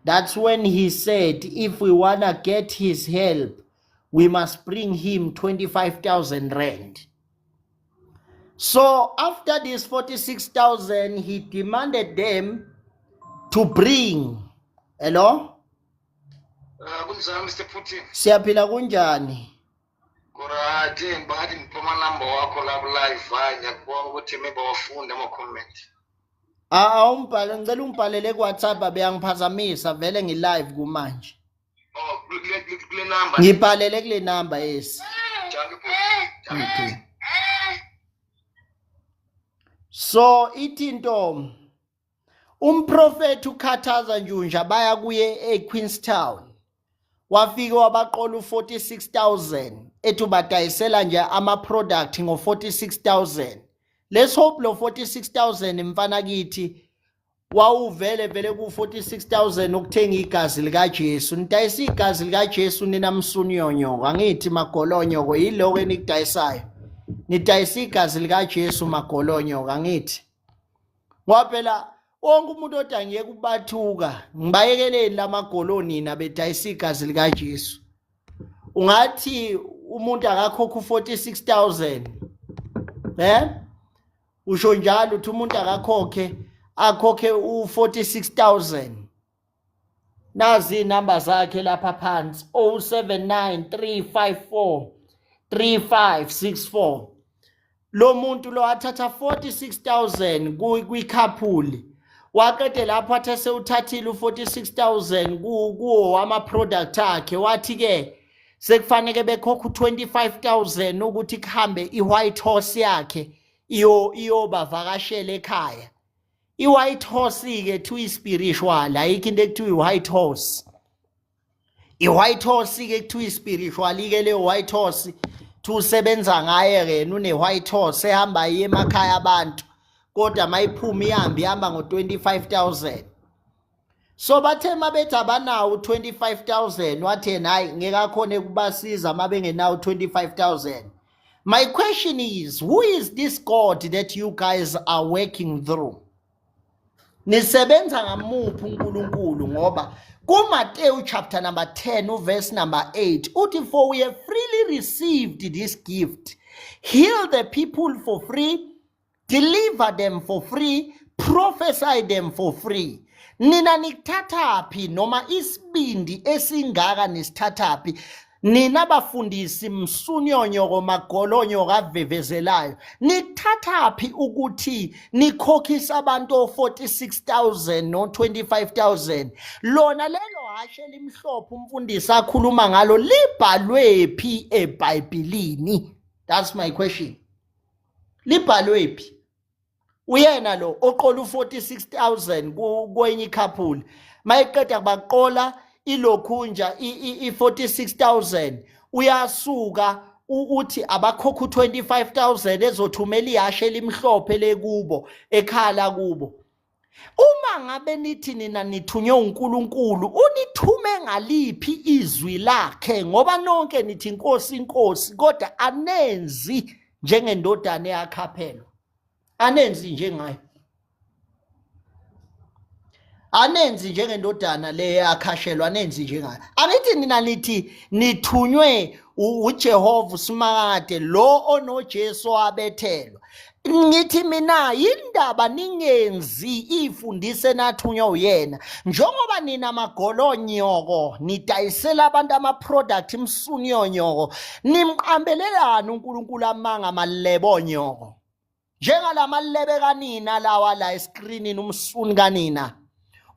Speaker 1: That's when he said if we wanna get his help, we must bring him 25,000 rand. So after this 46,000, he demanded them to bring. Hello?
Speaker 4: Kunjani Mr Putin?
Speaker 1: Siyaphila, kunjani?
Speaker 4: Kurate bathi ngipha amanamba wakho la ku-live. Hayi, ngiyakubonga ukuthi maybe wafunde ama-comment.
Speaker 1: Awumbhale, ngicela ungibhalele ku WhatsApp, beyangiphazamisa vele ngi-live kumanje.
Speaker 4: Oh, kule number?
Speaker 1: Ngibhalele kule number, yes.
Speaker 4: Dankie, bhuti. Dankie.
Speaker 1: Okay. So ithi into umprofeti ukhathaza Njunja baya kuye eQueenstown. Wafike wabaqola u46000 ethi ubadayisela nje ama product ngo46000. Let's hope lo 46000 mfana kithi wawuvele vele ku 46000 ukuthenga igazi lika Jesu. Nidayisa igazi lika Jesu nina msunyonyoko, angithi magolonyoko yiloko enikudayisayo. Nidayisa igazi lika Jesu magolonyoko, angithi. Ngoba phela wonke umuntu othi angiyeke ukubathuka, ngibayekeleni lamagolo nina bedayisa igazi lika Jesu. Ungathi umuntu akakhokha u46000. Eh? Usho njalo uthi umuntu akakhokhe akhokhe u46000. Nazi inamba zakhe lapha phansi, 079354 3564. Lo muntu lo athatha 46000 kwi-couple, waqede lapho athe sewuthathile u-46000 kuwo ama-product akhe, wathi-ke sekufaneke bekhokha u-25000 ukuthi kuhambe i-white horse yakhe iyobavakashela ekhaya. I-white horse-ke kuthiwa i-spiritual, ayikho into ekuthiwa i-white horse. I-white horse ke kuthiwa i-spiritual ke leyo white horse, thi usebenza ngaye ke yena, une-white horse ehamba iye emakhaya abantu, kodwa mayiphuma ihambe ihamba ngo-25 000. So bathe mabethi abanawo u-25 000, wathi yena hayi, ngeke akhone kubasiza uma bengenawo u-25 000. My question is, who is this God that you guys are working through? Nisebenza ngamuphi uNkulunkulu? Ngoba kuMateyu chapter number 10 uverse number 8 uthi, "For we have freely received this gift, heal the people for free, deliver them for free, prophesy them for free." Nina nikuthathaphi noma isibindi esingaka? Nisithathaphi nina bafundisi msunyonyoko magolonyoko avevezelayo? Nikuthathaphi ukuthi nikhokhisa abantu o-46 000 no-25 000? Lona lelo hashe elimhlophe umfundisi akhuluma ngalo libhalwe phi eBhayibhelini? That's my question. Libhalwe phi? Uyena lo oqola u-46 000 kwenye i-couple, mayiqeda kubaqola ilokhunja i-46 000, uyasuka uthi abakhokha u-25 000 ezothumela ihashe elimhlophe lekubo ekhala kubo. Uma ngabe nithi nina nithunywe uNkulunkulu, unithume ngaliphi izwi lakhe? Ngoba nonke nithi inkosi, inkosi, kodwa anenzi njengendodana eyakhaphelwa, anenzi njengayo, anenzi njengendodana le yakhashelwa, anenzi njengayo. Angithi nina nithi nithunywe uJehova uSimakade lo onoJesu abethelwa? Ngithi mina, yindaba ningenzi ifundise nathunywa uyena, njengoba nina magolonyoko nidayisela abantu ama-product imsunyonyoko, nimqambelelani uNkulunkulu amanga malebonyoko njengalamalebe kanina lawa la eskrinini? Umsuni kanina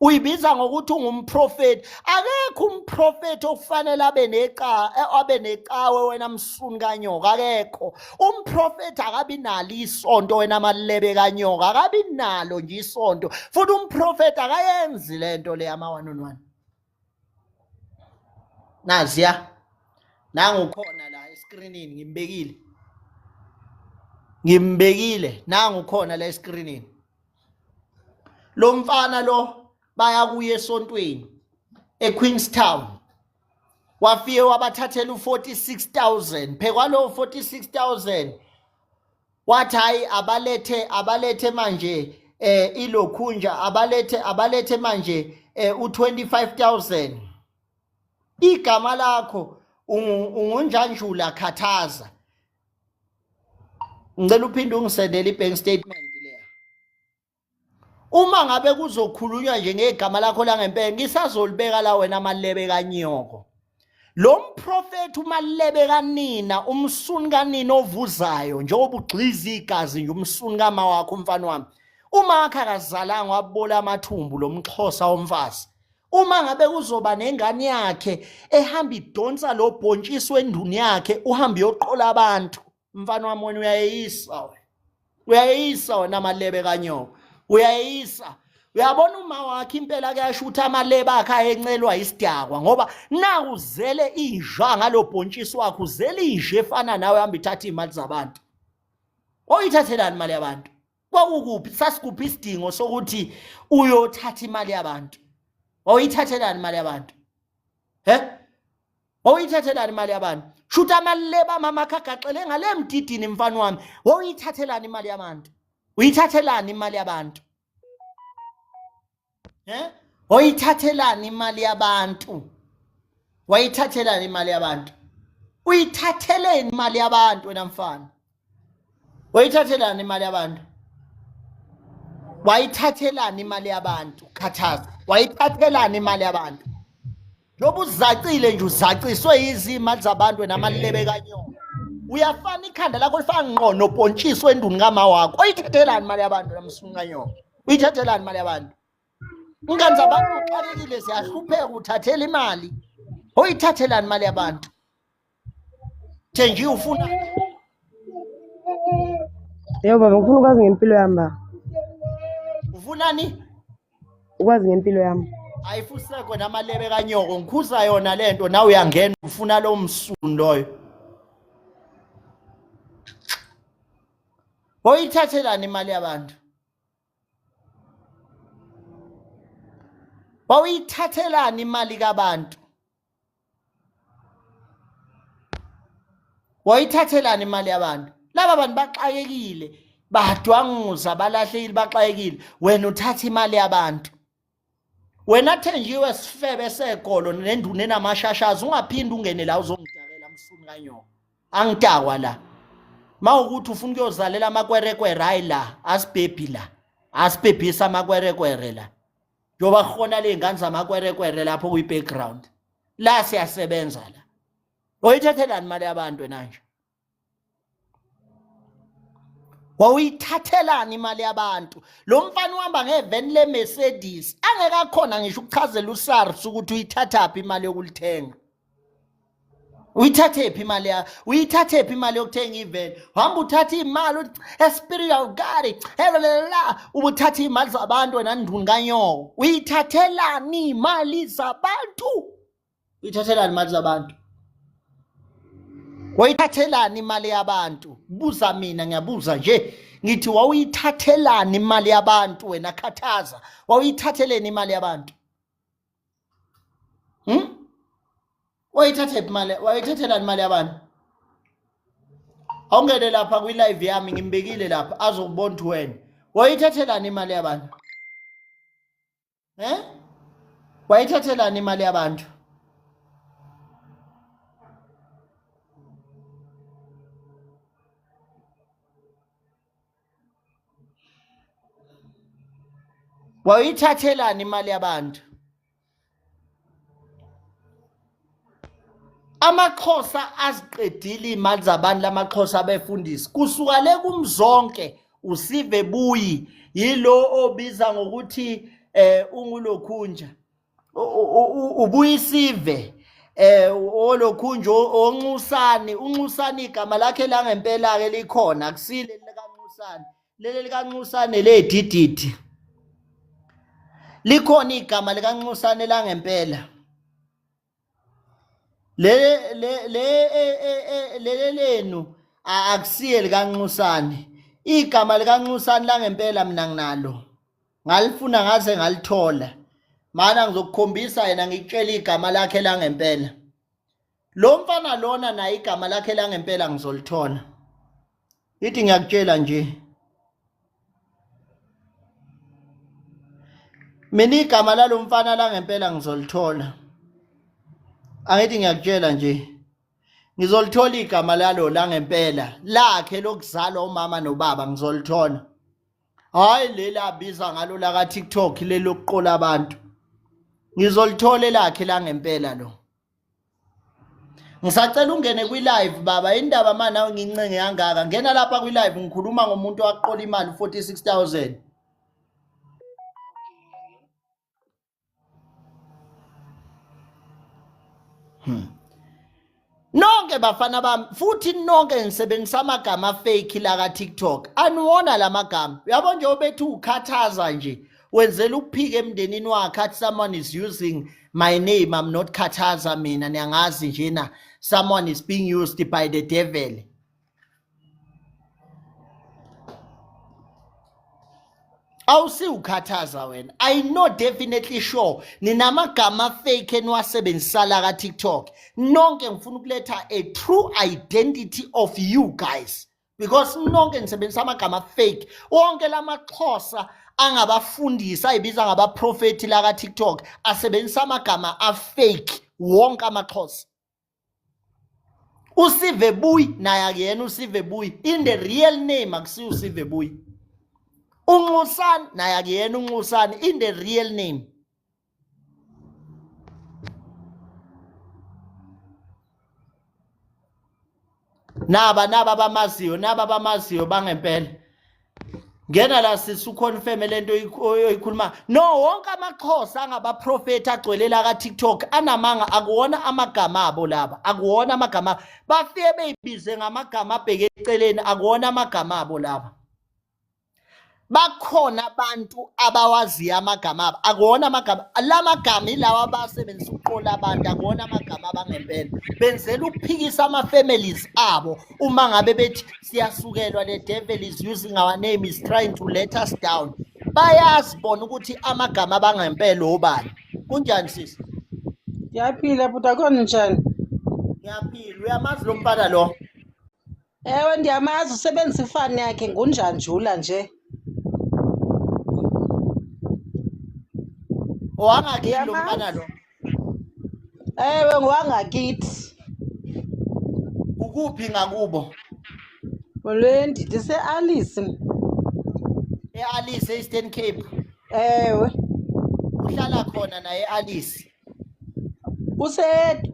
Speaker 1: uyibiza ngokuthi ungumprofeti. Akekho umprofeti okufanele abe neca abe necawe, wena msuni kanyoka. Akekho umprofeti, akabi nalo isonto, wena malebe kanyoka, akabi nalo nje isonto. Futhi umprofeti akayenzi lento le ama one on one. Naziya, nangu khona la eskrinini, ngimbekile, ngimbekile, nangu khona la eskrinini lo mfana lo. Baya kuye esontweni eQueenstown, wafike wabathathela u-46 000. Phekwalowo 46 000 wathi hayi, abalethe, abalethe manje ilokhunja, abalethe, abalethe manje u25000. Igama lakho ungunjanjula khathaza. Ngicela uphinde ungisendele i-bank statement leya. Uma ngabe kuzokhulunywa nje ngegama lakho langempela, ngisazolibeka la, wena malebe kanyoko. Lo mprofethi umalebe kanina, umsuni kanina ovuzayo njengoba ugxiza igazi nje, umsuni kama wakho umfana wami. Uma wakhe akazalanga, wabola amathumbu lo mxhosa womfazi. Uma ngabe kuzoba nengane yakhe ehamba idonsa lo bhontshisi wenduni yakhe, uhambe uyoqola abantu, mfana wami, wena uyayeyisa, wena uyayeyisa, wena malebe kanyoko, uyayeyisa. Uyabona, uma wakhe impela kuyasho ukuthi amalebe akhe ayencelwa isidakwa, ngoba naku uzele inja ngalo bhontshisi wakhe, uzele inja efana nawe, hamba ithatha iy'mali zabantu. Oyithathelani imali yabantu? Kwakukuphi, sasikuphi isidingo sokuthi uyothatha imali yabantu? Wawuyithathelani imali yabantu? He, wawuyithathelani imali yabantu? Shuthi amaleba mama akagaxele ngale mdidini, mfana wami. Wawuyithathelani imali yabantu? Uyithathelani imali yabantu? He, wayithathelani imali yabantu? Wayithathelani imali yabantu? Uyithatheleni imali yabantu, wena mfana? Wayithathelani imali yabantu? Wayithathelani imali yabantu? Khathaza, wayithathelani imali yabantu? Njengoba uzacile nje, uzaciswe yizimali zabantu, wena malebe kanyoko. Uyafana ikhanda lakho lifana ngqo nobhontshisi wenduni kama wakho. Oyithathelani imali yabantu namsunqanyoko? Uyithathelani imali yabantu? Ingane zabantu uxakekile ziyahlupheka uthathela imali. Oyithathelani imali yabantu? Thenji ufuna
Speaker 5: Yebo baba, ngifuna ukwazi ngempilo yami baba.
Speaker 1: Ufunani?
Speaker 5: Ukwazi ngempilo yami.
Speaker 1: Ayifuseko namalebe kanyoko ngikhuza yona lento nawe uyangena ufuna lo msunu loyo. Oyithathelani imali yabantu? Wawuyithathelani imali kabantu? Wayithathelani imali yabantu? Laba bantu baxakekile, badwanguza, balahlekile, baxakekile. Wena uthatha imali yabantu. Wena Thenjiwe sifebe segolo nenduna enamashashazi ungaphinde ungene la uzongidakela msuni kanyoko. Angidakwa la. Mawukuthi ufuna ukuyozalela amakwerekwere hayi la, asibhebhi la. Asibhebhisa amakwerekwere la. Njengoba kukhona ley'ngane zamakwerekwere lapho kwi-background. La siyasebenza la. Oyithathelani imali yabantu wena nje? Wawuyithathelani imali yabantu? Lo mfana uhamba ngeveni le-Mercedes angeke akhona ngisho ukuchazela uSARS ukuthi uyithathaphi imali yokulithenga. Uyithathephi imali ya uyithathephi imali yokuthenga iveni? Hamba uthatha imali uthi espiritual God la ubuthatha imali zabantu wena nduni kanyoko. Uyithathelani imali zabantu? Uyithathelani imali zabantu? Wayithathelani imali yabantu? Buza mina ngiyabuza nje. Ngithi wawuyithathelani imali yabantu wena khathaza? Wawuyithatheleni imali yabantu? Hmm? Wayithathephi imali? Wayithathelani imali yabantu? Awungene lapha kwi-live yami ngimbekile lapha azokubona ukuthi wena. Wayithathelani imali yabantu? Eh? Wayithathelani imali yabantu? Wayithathelani imali yabantu? AmaXhosa aziqedile imali zabantu lamaXhosa abefundisi kusuka le kumzonke usive buyi yilo obiza ngokuthi eh ungulokhunja ubuyisive eh olokhunja onxusani unxusani igama lakhe langempela ke likhona akusile likaNxusani leli likaNxusane ledididi likhona igama likaNxusane langempela le le le e, e, e, lele lenu akusiye likaNxusane igama likaNxusane langempela mina nginalo ngalifuna ngaze ngalithola mana ngizokukhombisa yena ngikutshela igama lakhe langempela lo mfana lona naye igama lakhe langempela ngizolithola ithi ngiyakutshela nje mina igama lalo mfana langempela ngizolithola angithi ngiyakutshela nje ngizolithola igama lalo langempela lakhe lokuzalwa umama nobaba ngizolithola hayi leli abiza ngalo la ka TikTok leli lokuqola abantu ngizolithola elakhe langempela lo Ngisacela ungene kwi-live baba indaba ma nawe ngincenge kangaka ngena lapha kwi-live ngikhuluma ngomuntu owaqola imali 46000 Hmm. Nonke bafana bami futhi nonke nisebenzisa amagama fake la ka TikTok. Aniwona lamagama. Uyabo nje obethu ukhathaza nje. Wenzela ukuphika emndenini wakhe athi someone is using my name I'm not khathaza mina niyangazi njena someone is being used by the devil. Awusiwukhathaza wena. I know definitely sure ninamagama fake eniwasebenzisa la ka TikTok. Nonke ngifuna ukuletha a true identity of you guys because nonke nisebenzisa amagama fake. Wonke lamaXhosa angabafundisi ayibiza ngabaprofeti la ka TikTok asebenzisa amagama a fake wonke amaXhosa. Usive Buyi naye akuyena uSive Buyi in the real name akusiyo uSive Buyi uNxusani naye akuyena uNxusani in the real name Naba naba abamaziyo, naba abamaziyo bangempela. Ngena la sisi uconfirme lento oyikhuluma. No, wonke amaXhosa angabaprofeti agcwele la ka TikTok anamanga, akuwona amagama abo laba, akuwona amagama. Bafike beyibize ngamagama abheke eceleni, akuwona amagama abo laba. Bakhona abantu abawaziyo amagama abo, akuwona amagama la magama ilawa abasebenzisa ukuqola abantu, akuwona amagama abangempela. Benzela ukuphikisa ama-families abo uma ngabe bethi siyasukelwa, the devil is using our name, is trying to let us down. Bayazi bona ukuthi amagama abangempela obani. Kunjani sisi?
Speaker 6: Ngiyaphila bhuti, akho njani?
Speaker 1: Ngiyaphila. Uyamazi lo mfana lo?
Speaker 6: Ewe, ndiyamazi, usebenzisa ifani yakhe ngunjanjula nje.
Speaker 1: Owangakithi lo mfana lo?
Speaker 6: Ewe, ngowangakithi.
Speaker 1: Ukuphi ngakubo?
Speaker 6: Molweni, ndise-Alice.
Speaker 1: E-Alice, e-Eastern Cape.
Speaker 6: Ewe.
Speaker 1: Uhlala khona naye e-Alice?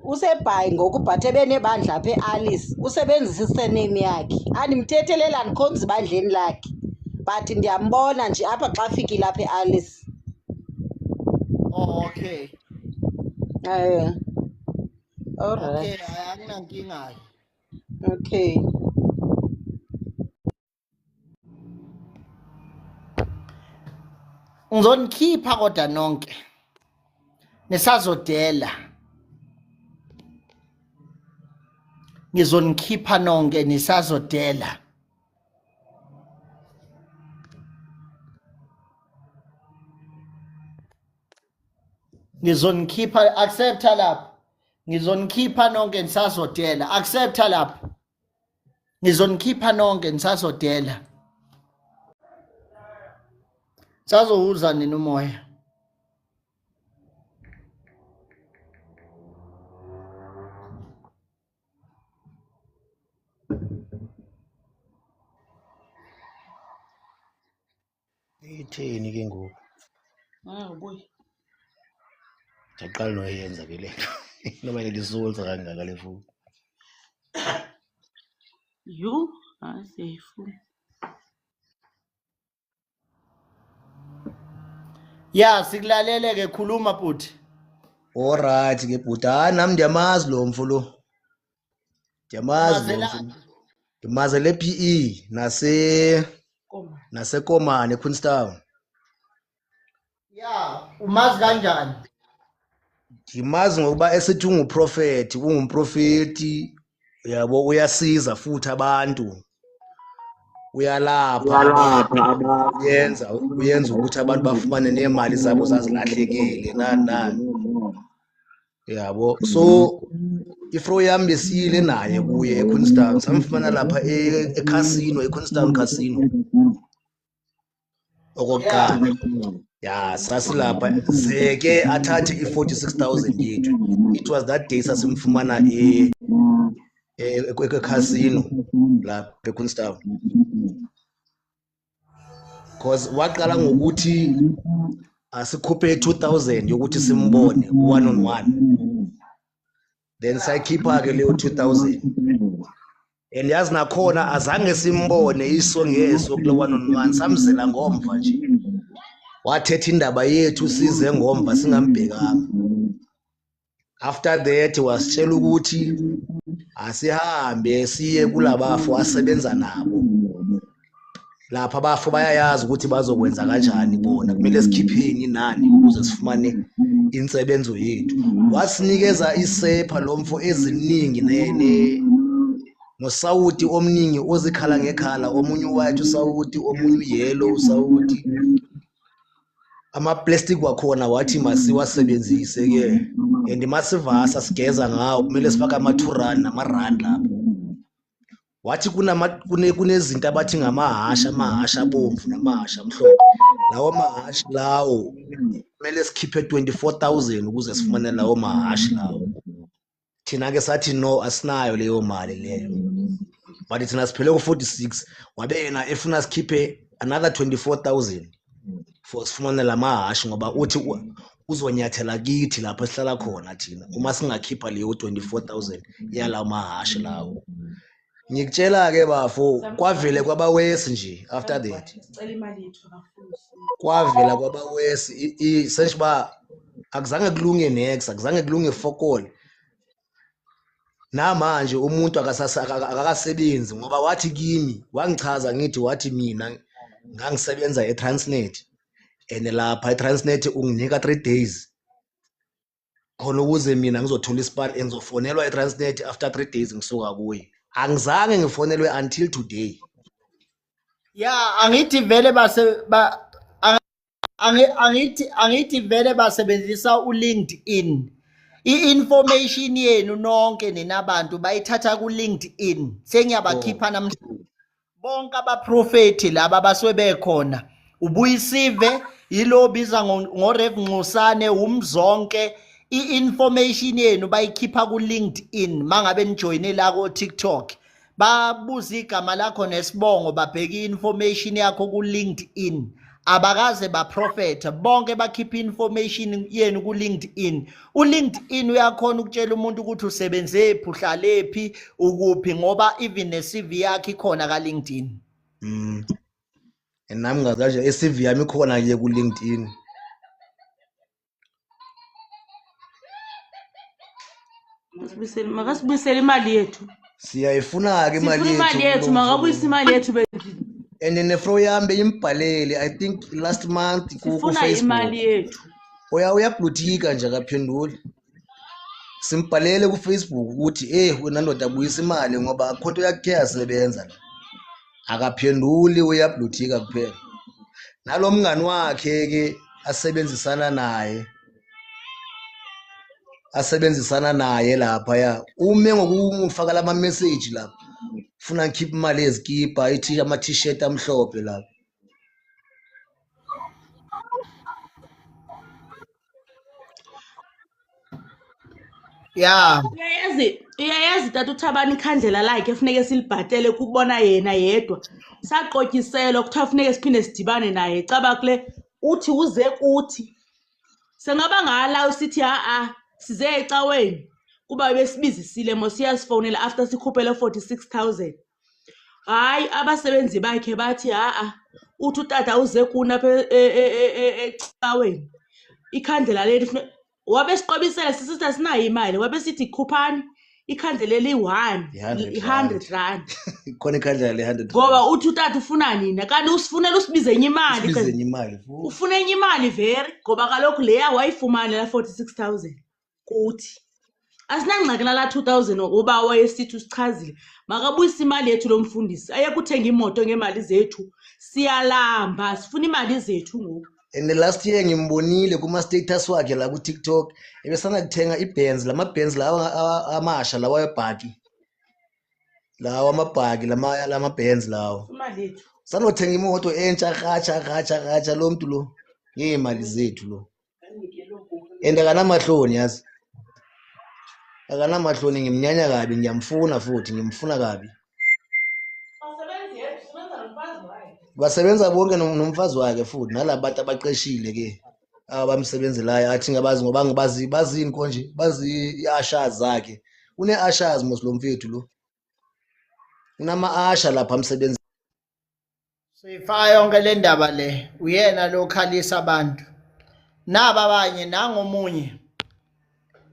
Speaker 6: Usebhayi ngoku, but ebenebandla apha eAlice. Usebenzisa isename yakhe. Andimthethelela, andikhonzi ibandleni lakhe, but ndiyambona nje apha xa fikile apha eAlice.
Speaker 1: Oh, okay.
Speaker 6: Ewe. All right.
Speaker 1: Okay, akunankinga.
Speaker 6: Okay.
Speaker 1: Ngizonikhipha kodwa nonke. Nisazodela. Ngizonikhipha nonke nisazodela. Ngizonikhipha, accepta lapha. Ngizonikhipha nonke nisazodela. Accepta lapha. Ngizonikhipha nonke nisazodela. Sazowuza nini umoya?
Speaker 7: Itheni ke ngoku?
Speaker 6: Ah, ubuye.
Speaker 7: Ndiyaqala noyenza ke le nto. Noba ilisusa kangaka le fowuni.
Speaker 6: Yhu, hayi siyayifuna.
Speaker 1: Ya, sikulalele ke, khuluma bhuti.
Speaker 7: Alright ke bhuti, hayi nami ndiyamazi lo mfo lo. Ndiyamazi lo mfo. Ndimazele PE nase naseKomane eQueenstown.
Speaker 1: Ya, umazi kanjani?
Speaker 7: Ndimazi ngokuba esithi unguprofeti, ungumprofeti, uyabo, uyasiza futhi abantu. Uyalapha abantu, uyenza ukuthi abantu bafumane neemali zabo zazilahlekile nani nani. Yabo, so ifro yami besiyile naye kuye eQueenstown, samfumana lapha eCasino, eQueenstown Casino. Okokuqala. Ya, sasilapha zeke athathe i-46,000 yethu. It was that day sasimfumana eCasino lapha eQueenstown. Because waqala ngokuthi asikhuphe 2000 yokuthi simbone one on one. Then sayikhipha ke leyo 2000. And yazi nakhona azange simbone iso ngeso kule one on one, samzela ngomva nje. Wathetha indaba yethu size ngomva singambhekanga. After that wasitshela ukuthi asihambe siye kulabafo asebenza nabo. Lapha abafo bayayazi ukuthi bazokwenza kanjani bona, kumele sikhipheni nani ukuze sifumane insebenzo yethu. Wasinikeza isepha lo mfo eziningi nosawuti omningi ozikhala ngekhala, omunye uwhite usawuti, omunye uyellow usawuti. Ama-plastic wakhona wathi masiwasebenzise ke, and masivasa sigeza ngawo kumele sifake ama-2 rand nama-rand lapho. Wathi kunezinto abathi ngamahhashi, amahhashi abomvu namahhashi amhlophe. Lawo mahhashi lawo kumele sikhiphe 24,000 ukuze sifumane lawo mahhashi lawo. Thina ke sathi no, asinayo leyo mali leyo. But thina siphele ku-46, wabe yena efuna sikhiphe another 24,000 for sifumane la mahhashi, ngoba uthi uzonyathela kithi lapho esihlala khona thina uma singakhipha leyo 24,000 yalawo mahhashi lawo. Ngikutshela-ke bafo, kwavele kwabawesi nje after that. Kwavela kwabawesi senje uba akuzange kulunge nex, akuzange kulunge fokol. Namanje umuntu akakasebenzi ngoba wathi kimi, wangichaza ngithi wathi mina ngangisebenza eTransnet and lapha eTransnet unginika 3 days khona ukuze mina ngizothola isipani, ngizofonelwa eTransnet after 3 days ngisuka kuye. Angizange ngifonelwe until today.
Speaker 1: Ya, angithi vele base ba angithi vele basebenzisa uLinkedIn. I-information yenu nonke nina bantu bayithatha ku-LinkedIn. Sengiyabakhipha namhlanje. Bonke abaprofethi laba basuke bekhona. Ubuyisive yilo biza ngoRev Nxusane umzonke. I-information yenu bayikhipha ku-LinkedIn mangabe nijoyine la ko-TikTok. Babuza igama lakho nesibongo, babheka i-information yakho ku-LinkedIn. Abakaze baprofetha, bonke bakhipha i-information yenu ku-LinkedIn. U-LinkedIn uyakhona ukutshela umuntu ukuthi usebenzephi, uhlalephi, ukuphi, ngoba even ne-CV yakhe ikhona ka-LinkedIn.
Speaker 7: And nami ngazi kanje i-CV yami ikhona nje ku-LinkedIn.
Speaker 8: Makasibuyisele imali yethu.
Speaker 7: Siyayifuna-ke imali
Speaker 8: Sifuna imali
Speaker 7: yethu
Speaker 8: yethu, makabuyise imali yethu bendlini.
Speaker 7: And nefro yami beyimbhalele, I think last month
Speaker 8: Sifuna
Speaker 7: ku-Facebook.
Speaker 8: imali yethu.
Speaker 7: Uyablutika nje akaphenduli. Simbhalele ku-Facebook ukuthi wena ndoda buyisa imali ngoba akukho nto yakhe yasebenza la. Akaphenduli, uyablutika kuphela. Nalo mngani wakhe ke asebenzisana naye lapha ya ume ngokufaka lama message lapha, ufuna ngikhiphe imali yezikipa, ama t-shirt amhlophe lapha.
Speaker 1: Ya,
Speaker 8: Uyayazi tata uThabani ikhandlela lakhe efuneke silibhatele kubona yena yedwa. Saqotyiselwa kuthiwa funeke siphinde sidibane naye. Caba kule uthi uze kuthi. Sengaba ngala usithi ha-a size ecaweni kuba besibizisile mos siyasifonela after sikhuphele 46,000. Hayi, abasebenzi bakhe bathi ha-a uthi utata uze kuni apha ecaweni. Ikhandlela leli wabe siqobisele sisithi asinayo imali, wabe sithi khuphani ikhandlela eli-1,
Speaker 7: I-hundred
Speaker 8: i-hundred rand.
Speaker 7: Khona ikhandlela le-hundred
Speaker 8: Ngoba
Speaker 7: rand.
Speaker 8: uthi utata ufuna nina, kanti usifunela usibize enye imali.
Speaker 7: Usibize enye imali futhi.
Speaker 8: Ufuna enye imali veri, ngoba kaloku leya wayifumana la 46,000 kuthi. Asinangxaki nala 2,000 ngoba wayesithi usichazile. Makabuyise imali yethu lo mfundisi, aye kuthenga imoto ngemali zethu. Siyalamba, sifuna imali zethu ngoku.
Speaker 7: And the last year ngimbonile kuma status wakhe la ku TikTok, ebesana kuthenga iBenz, lama Benz lawa amasha lawa ebhaki. Lawa amabhaki lama Benz lawa.
Speaker 8: Imali yethu.
Speaker 7: Sanothenga imoto entsha ratsha ratsha ratsha lo muntu lo ngeemali zethu lo. And akanamahloni yazi. Akanamahloni, ngimnyanya kabi, ngiyamfuna futhi, ngimfuna kabi. Basebenza bonke nomfazi wakhe futhi nalabantu abaqeshile ke abamsebenzelayo athi ngabazi ngoba ngibazi bazini konje, bazi i-ushers zakhe. Une-ushers mos lo mfethu lo. Unama-usher lapha amsebenzi.
Speaker 1: Sifaka yonke le ndaba le, uyena lo khalisa abantu. Naba abanye nangomunye.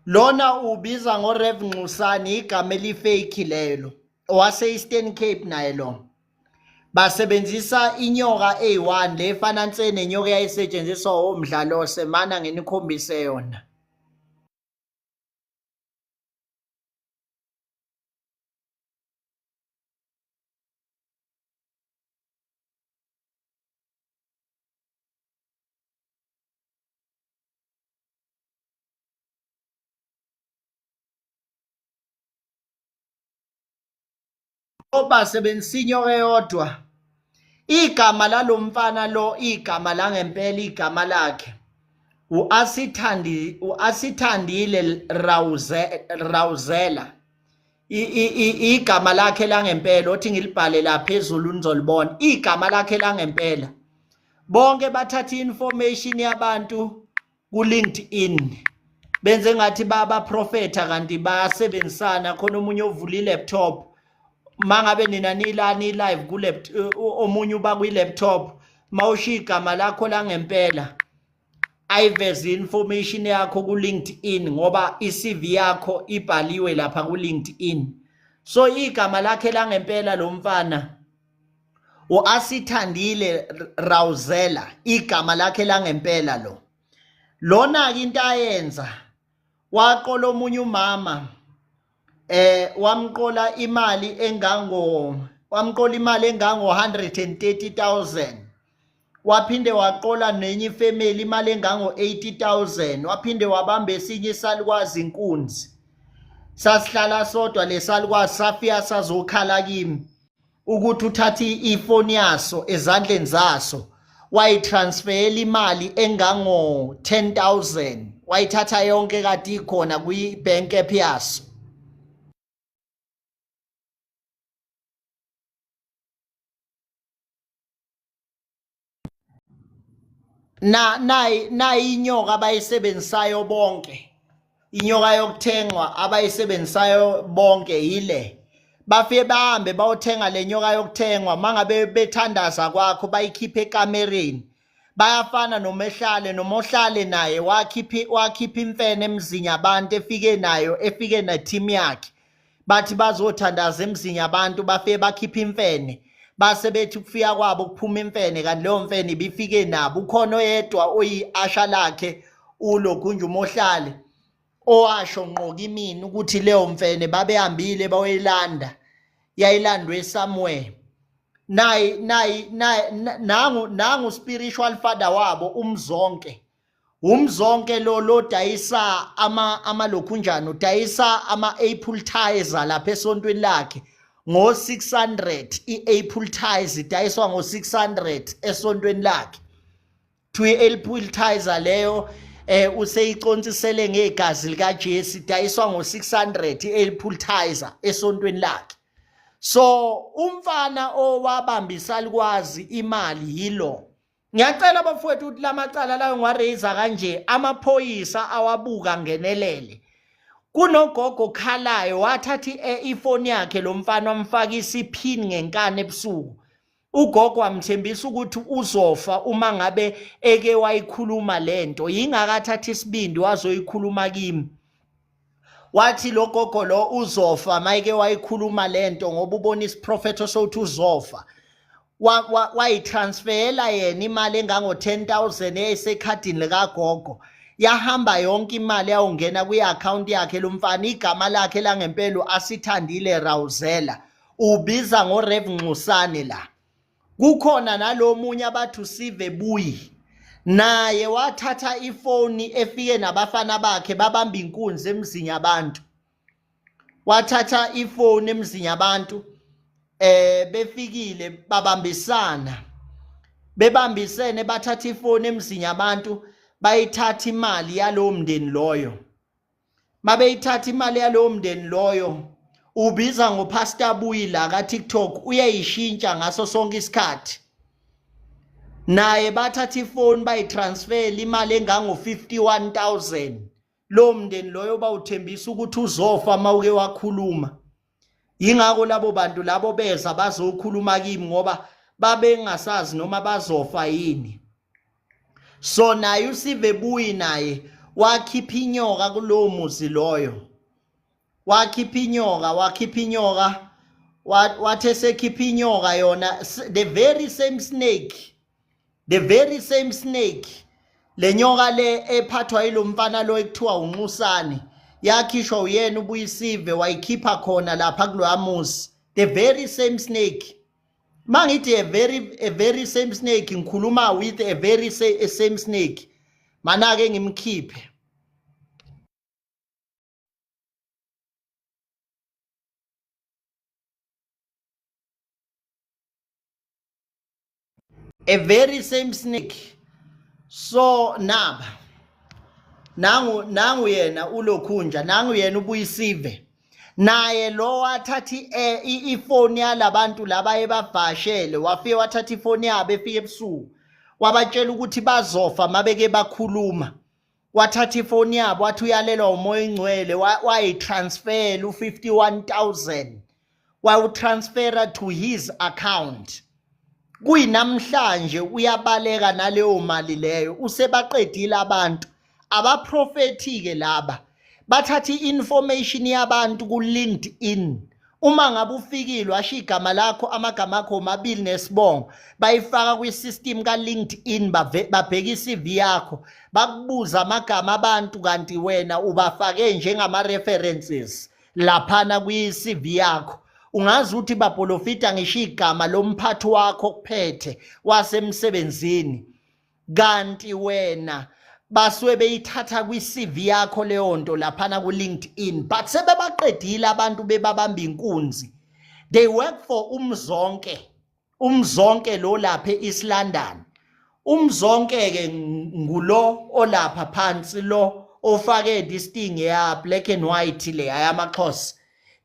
Speaker 1: Lona ubiza ngoRev Nxusani, igama elifake lelo. Owase Eastern Cape naye lo. Basebenzisa inyoka eyi-1 le efana nse nenyoka eyayisetshenziswa omdlalose, mana nginikhombise yona. Basebenzisa inyoka eyodwa. Igama lalomfana lo, igama langempela, igama lakhe uAsithandile Rauzela. Igama lakhe langempela othi ngilibhale la phezulu nizolibona. Igama lakhe langempela. Bonke bathatha information yabantu ku LinkedIn. Benze ngathi baba profeta kanti bayasebenzisana. Khona omunye ovula i-laptop Mangabe nina nila ni live ku omunye uba kwi laptop, mawushiya igama lakho la ngempela ayiveze information yakho ku LinkedIn, ngoba iCV yakho ibhaliwe lapha ku LinkedIn. So igama lakhe la ngempela lo mfana uAsithandile Rauzela, igama lakhe la ngempela lo. Lona ke into ayenza, waqola omunye umama, wamqola imali engango wamqola imali engango 130,000, waphinde waqola nenye ifamily imali engango 80,000, waphinde wabamba esinye isalukwazi inkunzi. Sasihlala sodwa lesalukwazi, safika sazokhala kimi ukuthi uthathe ifoni yaso ezandleni zaso, wayitransferela imali engango 10,000, wayithatha yonke kade ikhona kwi-bank app yaso. Na nayi nayi inyoka abayisebenzisayo bonke, inyoka yokuthengwa abayisebenzisayo bonke yile. Bafike bahambe bayothenga le nyoka yokuthengwa, mangabe bethandaza kwakho bayikhiphe ekamereni. Bayafana nomehlale, nomohlale naye wakhipha imfene emzini abantu, efike nayo, efike neteam yakhe, bathi bazothandaza emzini abantu, bafike bakhipha imfene, base bethi kufika kwabo kuphuma imfene, kanti leyo mfene ibifike nabo. Ukhona oyedwa oyi-asha lakhe ulokhunja umohlale owasho ngqo kimina ukuthi leyo mfene babehambile bayoyilanda, yayilandwe somewhere. Nayi nayi nangu nangu spiritual father wabo umzonke, umzonke lo lodayisa ama amalokhunjana, udayisa ama apple ties lapha esontweni lakhe ngo 600. I-apple ties idayiswa ngo 600 esontweni lakhe. Kuthiwa i-apple ties leyo useyiconsisele ngegazi lika Jesu, idayiswa ngo 600 i-apple ties esontweni lakhe. So umfana owabamba isalukwazi imali yilo. Ngiyacela bafowethu ukuthi lamacala layo ngiwaraise kanje, amaphoyisa awabuka ngenelele. Kunogogo okhalayo wathatha ifoni yakhe lo mfana, wamfakisa iphini ngenkani ebusuku. Ugogo wamthembisa ukuthi uzofa uma ngabe eke wayikhuluma lento, yingakathatha isibindi wazoyikhuluma kimi. Wathi lo gogo lo uzofa mayike wayikhuluma lento, ngoba ubona isiprofetho sokuthi uzofa. Wayitransferela yena imali engango 10,000 eyayisekhadini likagogo. Yahamba yonke imali yawungena kwi-account yakhe lo mfana. Igama lakhe langempela Asithandile Rauzela, ubiza ngoRev Nxusane la. Kukhona nalomunye abathi uSive Buyi, naye wathatha ifoni efike nabafana bakhe babamba inkunzi emzini yabantu. Wathatha ifoni emzini yabantu, befikile babambisana, bebambisene bathatha ifoni emzini yabantu, bayithatha imali yalowo mndeni loyo. Mabeyithatha imali yalowo mndeni loyo, ubiza ngoPastor Buyi la ka TikTok, uyayishintsha ngaso sonke isikhathi. Naye bathatha ifoni bayitransfer imali engango 51,000. Lo mndeni loyo bawuthembisa ukuthi uzofa mawuke wakhuluma. Yingakho labo bantu labo beza bazokhuluma kimi, ngoba babengasazi noma bazofa yini. So naye uSive Buyi naye wakhipha inyoka kulowo muzi loyo, wakhipha inyoka, wakhipha inyoka, wathe sekhipha inyoka yona, the very same snake, the very same snake, le nyoka le ephathwa yilomfana lo ekuthiwa uNxusane, yakhishwa uyena uBuyisive, wayikhipha khona lapha kuloya muzi. The very same snake. Mangithi a very same snake, ngikhuluma with a very same snake. Mana ke ngimkhiphe. A very same snake. So naba nangu nangu yena ulokhunja, nangu yena uBuyisive, naye lo wathatha ifoni yalabantu laba ebavashele, wafike wathatha ifoni yabo efike ebusuku, wabatshela ukuthi bazofa mabeke bakhuluma. Wathatha ifoni yabo, wathi uyalelwa umoya oyingcwele, wayitransfer u-51,000. Wawutransfera to his account. Kuyinamhlanje uyabaleka naleyo mali leyo, usebaqedile abantu. Abaprofethi ke laba bathatha i-information yabantu ku-LinkedIn. Uma ngabe ufikile washo igama lakho, amagama akho omabili nesibongo, bayifaka kwi-system ka-LinkedIn, babheka i-CV yakho, bakubuza amagama abantu kanti wena ubafake njengama-references laphana kwi-CV yakho. Ungazi ukuthi bapolofita ngisho igama lomphathi wakho okuphethe wasemsebenzini, kanti wena basuke beyithatha kwi-CV yakho leyo nto laphana ku-LinkedIn. But sebebaqedile abantu, bebabamba inkunzi. They work for uMzonke, uMzonke lo lapha e-East London. UMzonke ke ngulo olapha phansi, lo ofake this thing ya black and white le ayamaXhosa.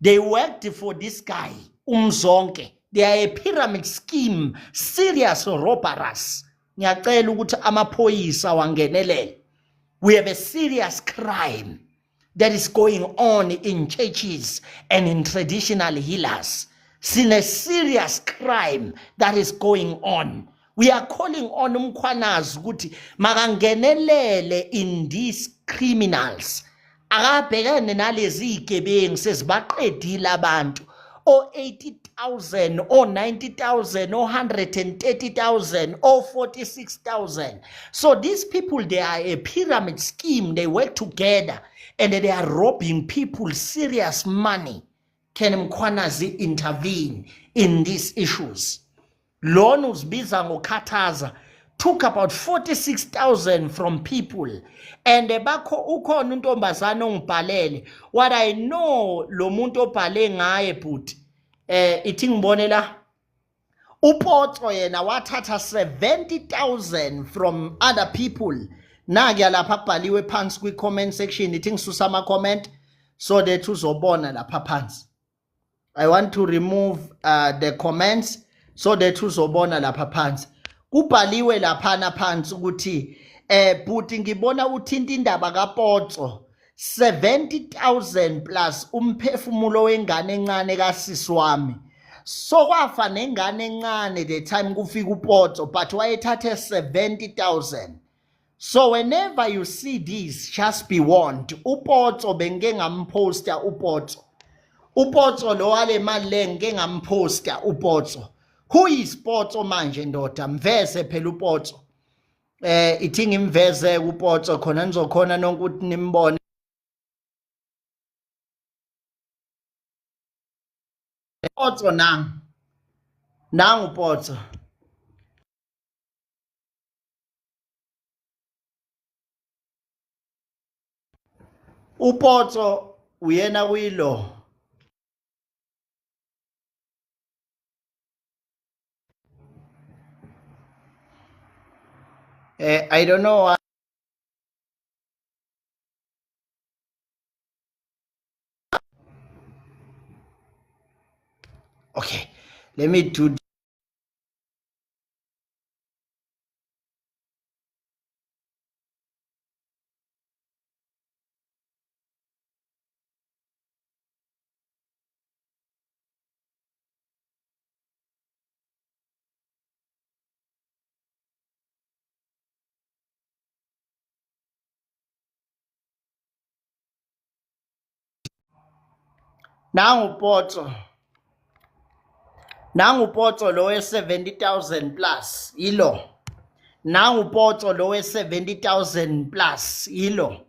Speaker 1: They worked for this guy uMzonke. They are a pyramid scheme, serious robbers. Ngiyacela ukuthi amaphoyisa wangenelele. We have a serious crime that is going on in churches and in traditional healers. Sine serious crime that is going on. We are calling on uMkhwanazi ukuthi makangenelele in these criminals. Akabhekene nalezi zigebengu, sezibaqedile abantu, o-80,000, o-90,000, o-130,000, o-46,000. So these people, they are a pyramid scheme. They work together and they are robbing people serious money. Can Mkhwanazi intervene in these issues? Lona uzibiza ngokhathaza took about 46,000 from people, and bakho ukhona untombazana ongibhalele. What I know, lo muntu obhale ngaye bhuti, ithi ngibone la, uPotso yena wathatha 70,000 from other people. Nakuya lapha kubhaliwe phansi kwi comment section, ithi ngisusa ama comment so that uzobona lapha phansi. I want to remove the comments so that uzobona lapha phansi. Kubhaliwe laphana phansi ukuthi bhuti, ngibona uthinta indaba kaPotso, 70,000 plus umphefumulo wengane encane kasisi wami. So kwafa nengane encane the time kufika uPotso, but wayethathe 70,000. So whenever you see this, just be warned. UPotso bengike ngamposta uPotso. UPotso lo wale mali le ngike ngamposta uPotso. Who is Potso manje ndoda? Mveze phela uPotso. Ithi ngimveze uPotso khona nizokhona nonke ukuthi nimbone. Potso nang. Nangu Potso. UPotso uyena kuyilo. I don't know why. Okay, let me do nangu Potso. Nangu Potso lo we-70,000 plus yilo. Nangu Potso lo we-70,000 plus yilo.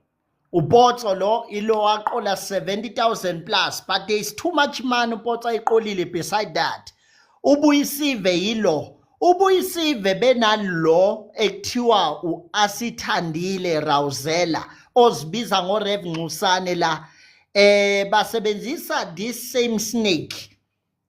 Speaker 1: UPotso lo ilo waqola 70,000 plus, but there is too much money uPotso ayiqolile. Beside that, uBuyisive yilo. UBuyisive benalo ekuthiwa uAsithandile Rawuzela ozibiza ngoRev Nxusane la, basebenzisa this same snake.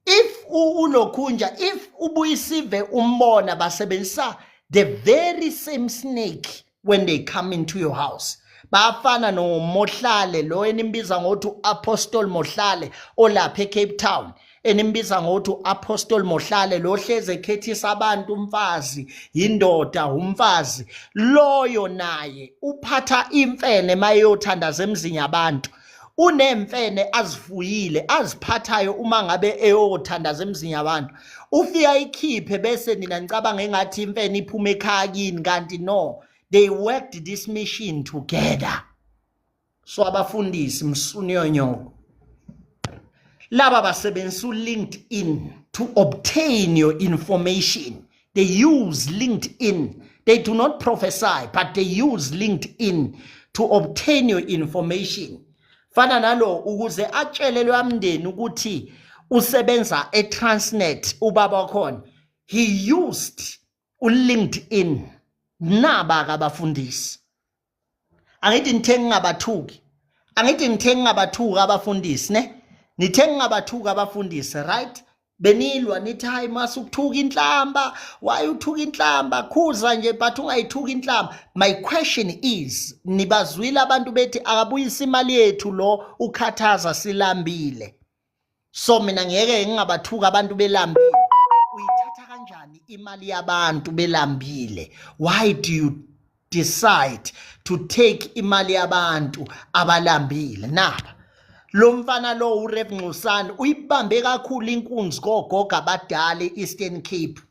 Speaker 1: If ulokhunja, if uBuyisive umbona, basebenzisa the very same snake when they come into your house. Bafana noMohlale lo enimbiza ngokuthi uApostle Mohlale olapha eCape Town, enimbiza ngokuthi uApostle Mohlale lo hleze ekhethisa abantu umfazi, yindoda umfazi loyo, naye uphatha imfene mayothandaza emzini yabantu. Unemfene azifuyile aziphathayo uma ngabe eyothandaza emzini yabantu. Ufika ikhiphe bese nina nicabanga engathi imfene iphuma ekhaya kini kanti no, they worked this mission together. So abafundisi msuniyonyoko laba basebenzisa uLinkedIn to obtain your information. They use LinkedIn. They do not prophesy, but they use LinkedIn to obtain your information. Fana nalo ukuze atshele loyamndeni ukuthi usebenza eTransnet ubaba wakhona. He used uLinkedIn. Naba abafundisi. Angithi nithe ngingabathuki. Angithi nithe ngingabathuki abafundisi ne? Nithe ngingabathuki abafundisi, right? Benilwa nithi hayi masukuthuka inhlamba, why uthuka inhlamba, khuza nje but ungayithuka inhlamba. My question is, nibazwile abantu bethi akabuyisa imali yethu lo ukhathaza silambile. So mina ngeke ngingabathuka abantu belambile. Uyithatha kanjani imali yabantu belambile? Why do you decide to take imali yabantu abalambile? Naba lo mfana lo uRev Nxusani uyibambe kakhulu inkunzi kogogo abadala e-Eastern Cape.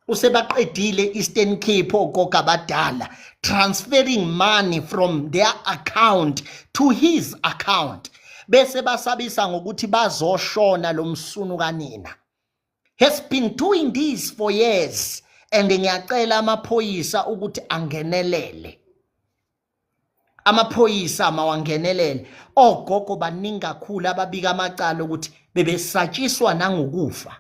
Speaker 1: Usebaqedile Eastern Cape ogogo abadala, transferring money from their account to his account, bese basabisa ngokuthi bazoshona. Lo msunu kanina has been doing this for years, and ngiyacela amaphoyisa ukuthi angenelele. Amaphoyisa mawangenelele. Ogogo baningi kakhulu ababika amacala ukuthi bebesatshiswa nangokufa.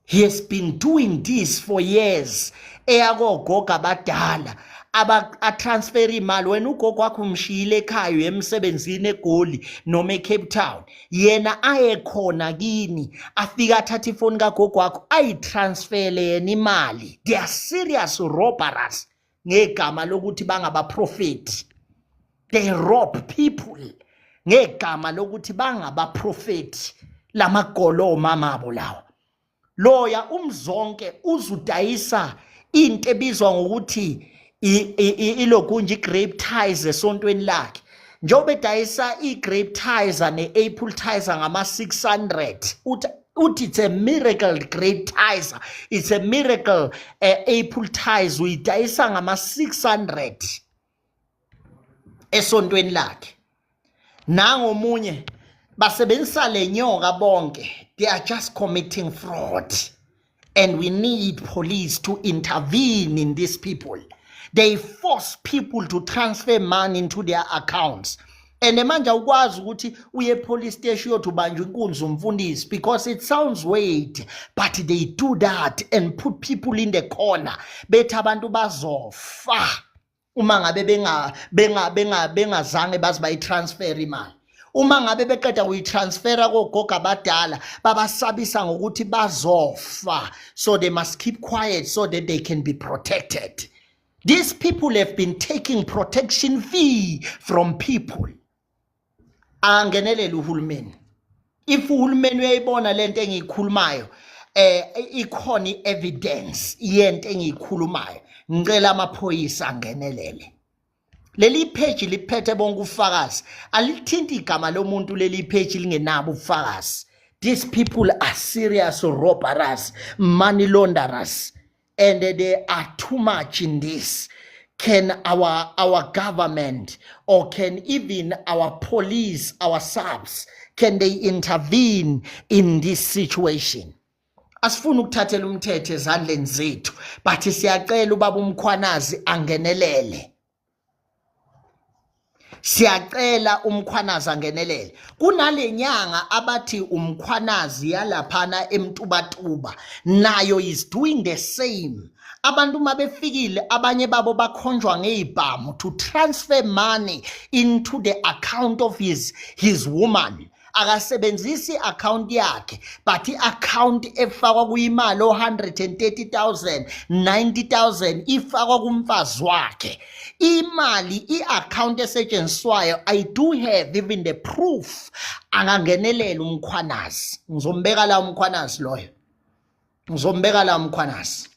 Speaker 1: He has been doing this for years. Eyakogogo abadala aba atransfer imali, wena ugogo wakho umshiyile ekhaya emsebenzini eGoli noma eCape Town, yena aye khona kini, afika athatha ifoni kagogo wakho ayitransfere yena imali. They are serious robbers. Ngegama lokuthi bangabaprofeti, they rob people ngegama lokuthi bangabaprofeti. Lamagolo omama abo lawa. Loya umzonke uzudayisa into ebizwa ngokuthi ilokunje i-grape ties esontweni lakhe. Njengoba edayisa i-grape ties ne-apple ties ngama-600, uthi it's a miracle grape ties, it's a miracle apple ties, uyidayisa ngama-600 esontweni lakhe. Nangomunye basebenzisa le nyoka bonke. They are just committing fraud, and we need police to intervene in these people. They force people to transfer money into their accounts, and manje awukwazi ukuthi uye police station uyothi ubanjwe inkunzi umfundisi, because it sounds weird, but they do that and put people in the corner, bethi abantu bazofa uma ngabe benga benga benga bengazange baze bayitransfer imali. Uma ngabe beqeda kuyitransfera kogogo abadala, babasabisa ngokuthi bazofa, so they must keep quiet so that they can be protected. These people have been taking protection fee from people. Angenelele uhulumeni. If uhulumeni uyayibona lento engiyikhulumayo, ikhona i-evidence yento engiyikhulumayo, ngicela amaphoyisa angenelele. Leli page liphethe bonke ubufakazi, alithinti igama lomuntu. Leli page lingenabo ubufakazi. These people are serious robbers, money launderers, and they are too much in this. Can our government or can even our police, our SAPS, can they intervene in this situation? Asifuni ukuthathela umthetho ezandleni zethu, but siyacela ubaba uMkhwanazi angenelele. Siyacela uMkhwanazi angenelele. Kunale nyanga abathi uMkhwanazi yalaphana eMtubatuba, nayo is doing the same. Abantu uma befikile, abanye babo bakhonjwa ngezibhamu to transfer money into the account of his woman. Akasebenzisi i-account yakhe, but i-account efakwa kuyimali o-130,000, 90,000 ifakwa kumfazi wakhe imali, i-account esetshenziswayo. I do have even the proof. Angangenelela uMkhwanazi. Ngizombeka la uMkhwanazi loyo, ngizombeka la uMkhwanazi.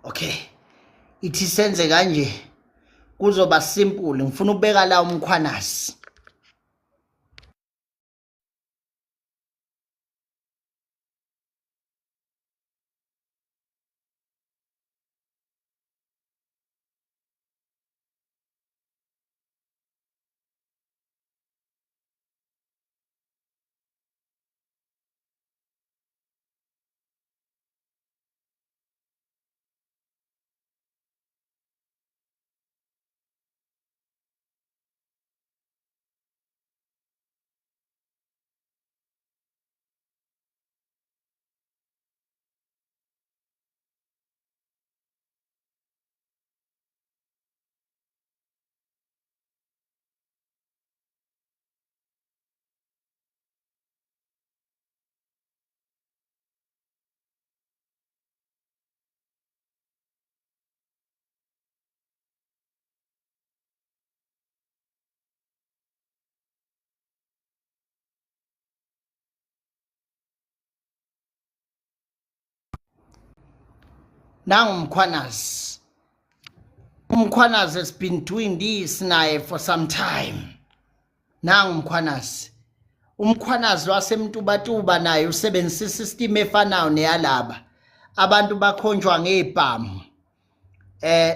Speaker 1: Okay, ithi senze kanje kuzoba simple. Ngifuna ukubeka la uMkhwanazi. Nangu uMkhwanazi. UMkhwanazi has been doing this naye for some time. Nangu uMkhwanazi. UMkhwanazi waseMtubatuba naye usebenzisa isystem efanayo neyalaba. Abantu bakhonjwa ngezibhamu.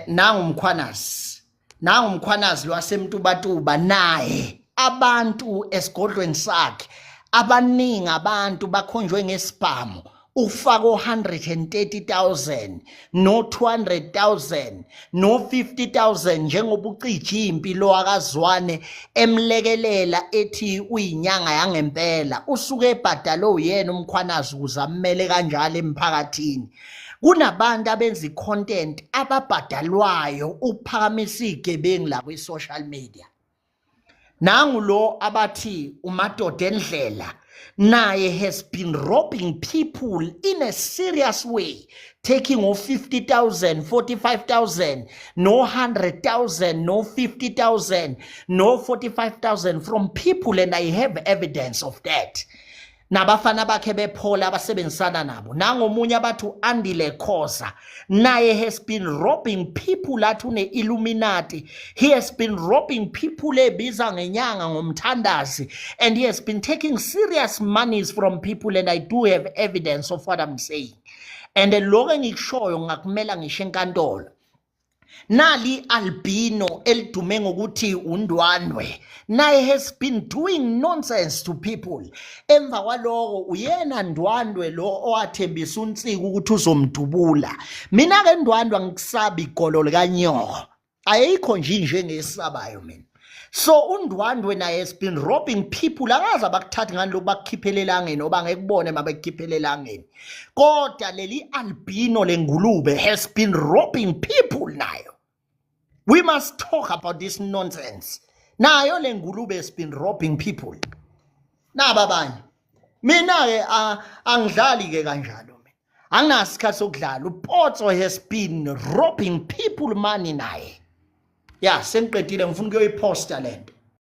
Speaker 1: Nangu uMkhwanazi. Nangu uMkhwanazi lwaseMtubatuba naye abantu esigodlweni sakhe abaningi abantu bakhonjwe ngesibhamu ufaka o-130,000 no-200,000 no-50,000 njengoba ucija impi lo akazwane emlekelela ethi uyinyanga yangempela usuke ebhadalwe uyena uMkhwanazi ukuze ammele kanjalo emphakathini. Kunabantu abenza i-content ababhadalwayo ukuphakamisa izigebengu la kwi-social media. Nangu lo abathi umadoda endlela naye has been robbing people in a serious way, taking o-50,000, 45,000, no 100,000, no 50,000, no 45,000 from people, and I have evidence of that. Nabafana bakhe bephola abasebenzisana nabo. Nangomunye abathi u-Andile Khoza naye has been robbing people athi une-Illuminati. He has been robbing people ebiza ngenyanga ngomthandazi, and he has been taking serious monies from people, and I do have evidence of what I'm saying. And lokho engikushoyo ngakumela ngisho enkantolo. Nali albino elidume ngokuthi uNdwandwe naye has been doing nonsense to people. Emva kwaloko uyena Ndwandwe lo owathembisa uNsiki ukuthi uzomdubula. Mina ke Ndwandwe angikusabi igolo likanyoko, ayikho nje njengesabayo mina. So uNdwandwe naye has been robbing people. Akaze abakuthathi ngani lokhu bakukhiphele elangeni noba ngekubone mabekukhiphele elangeni. Kodwa leli albino lengulube has been robbing people nayo. We must talk about this nonsense. Nayo lengulube has been robbing people. Naba abanye. Mina ke angidlali ke kanjalo mina. Anginasikhathi sokudlala. uPotso has been robbing people money naye. Ya, sengiqedile, ngifuna ukuyoyiposta lento.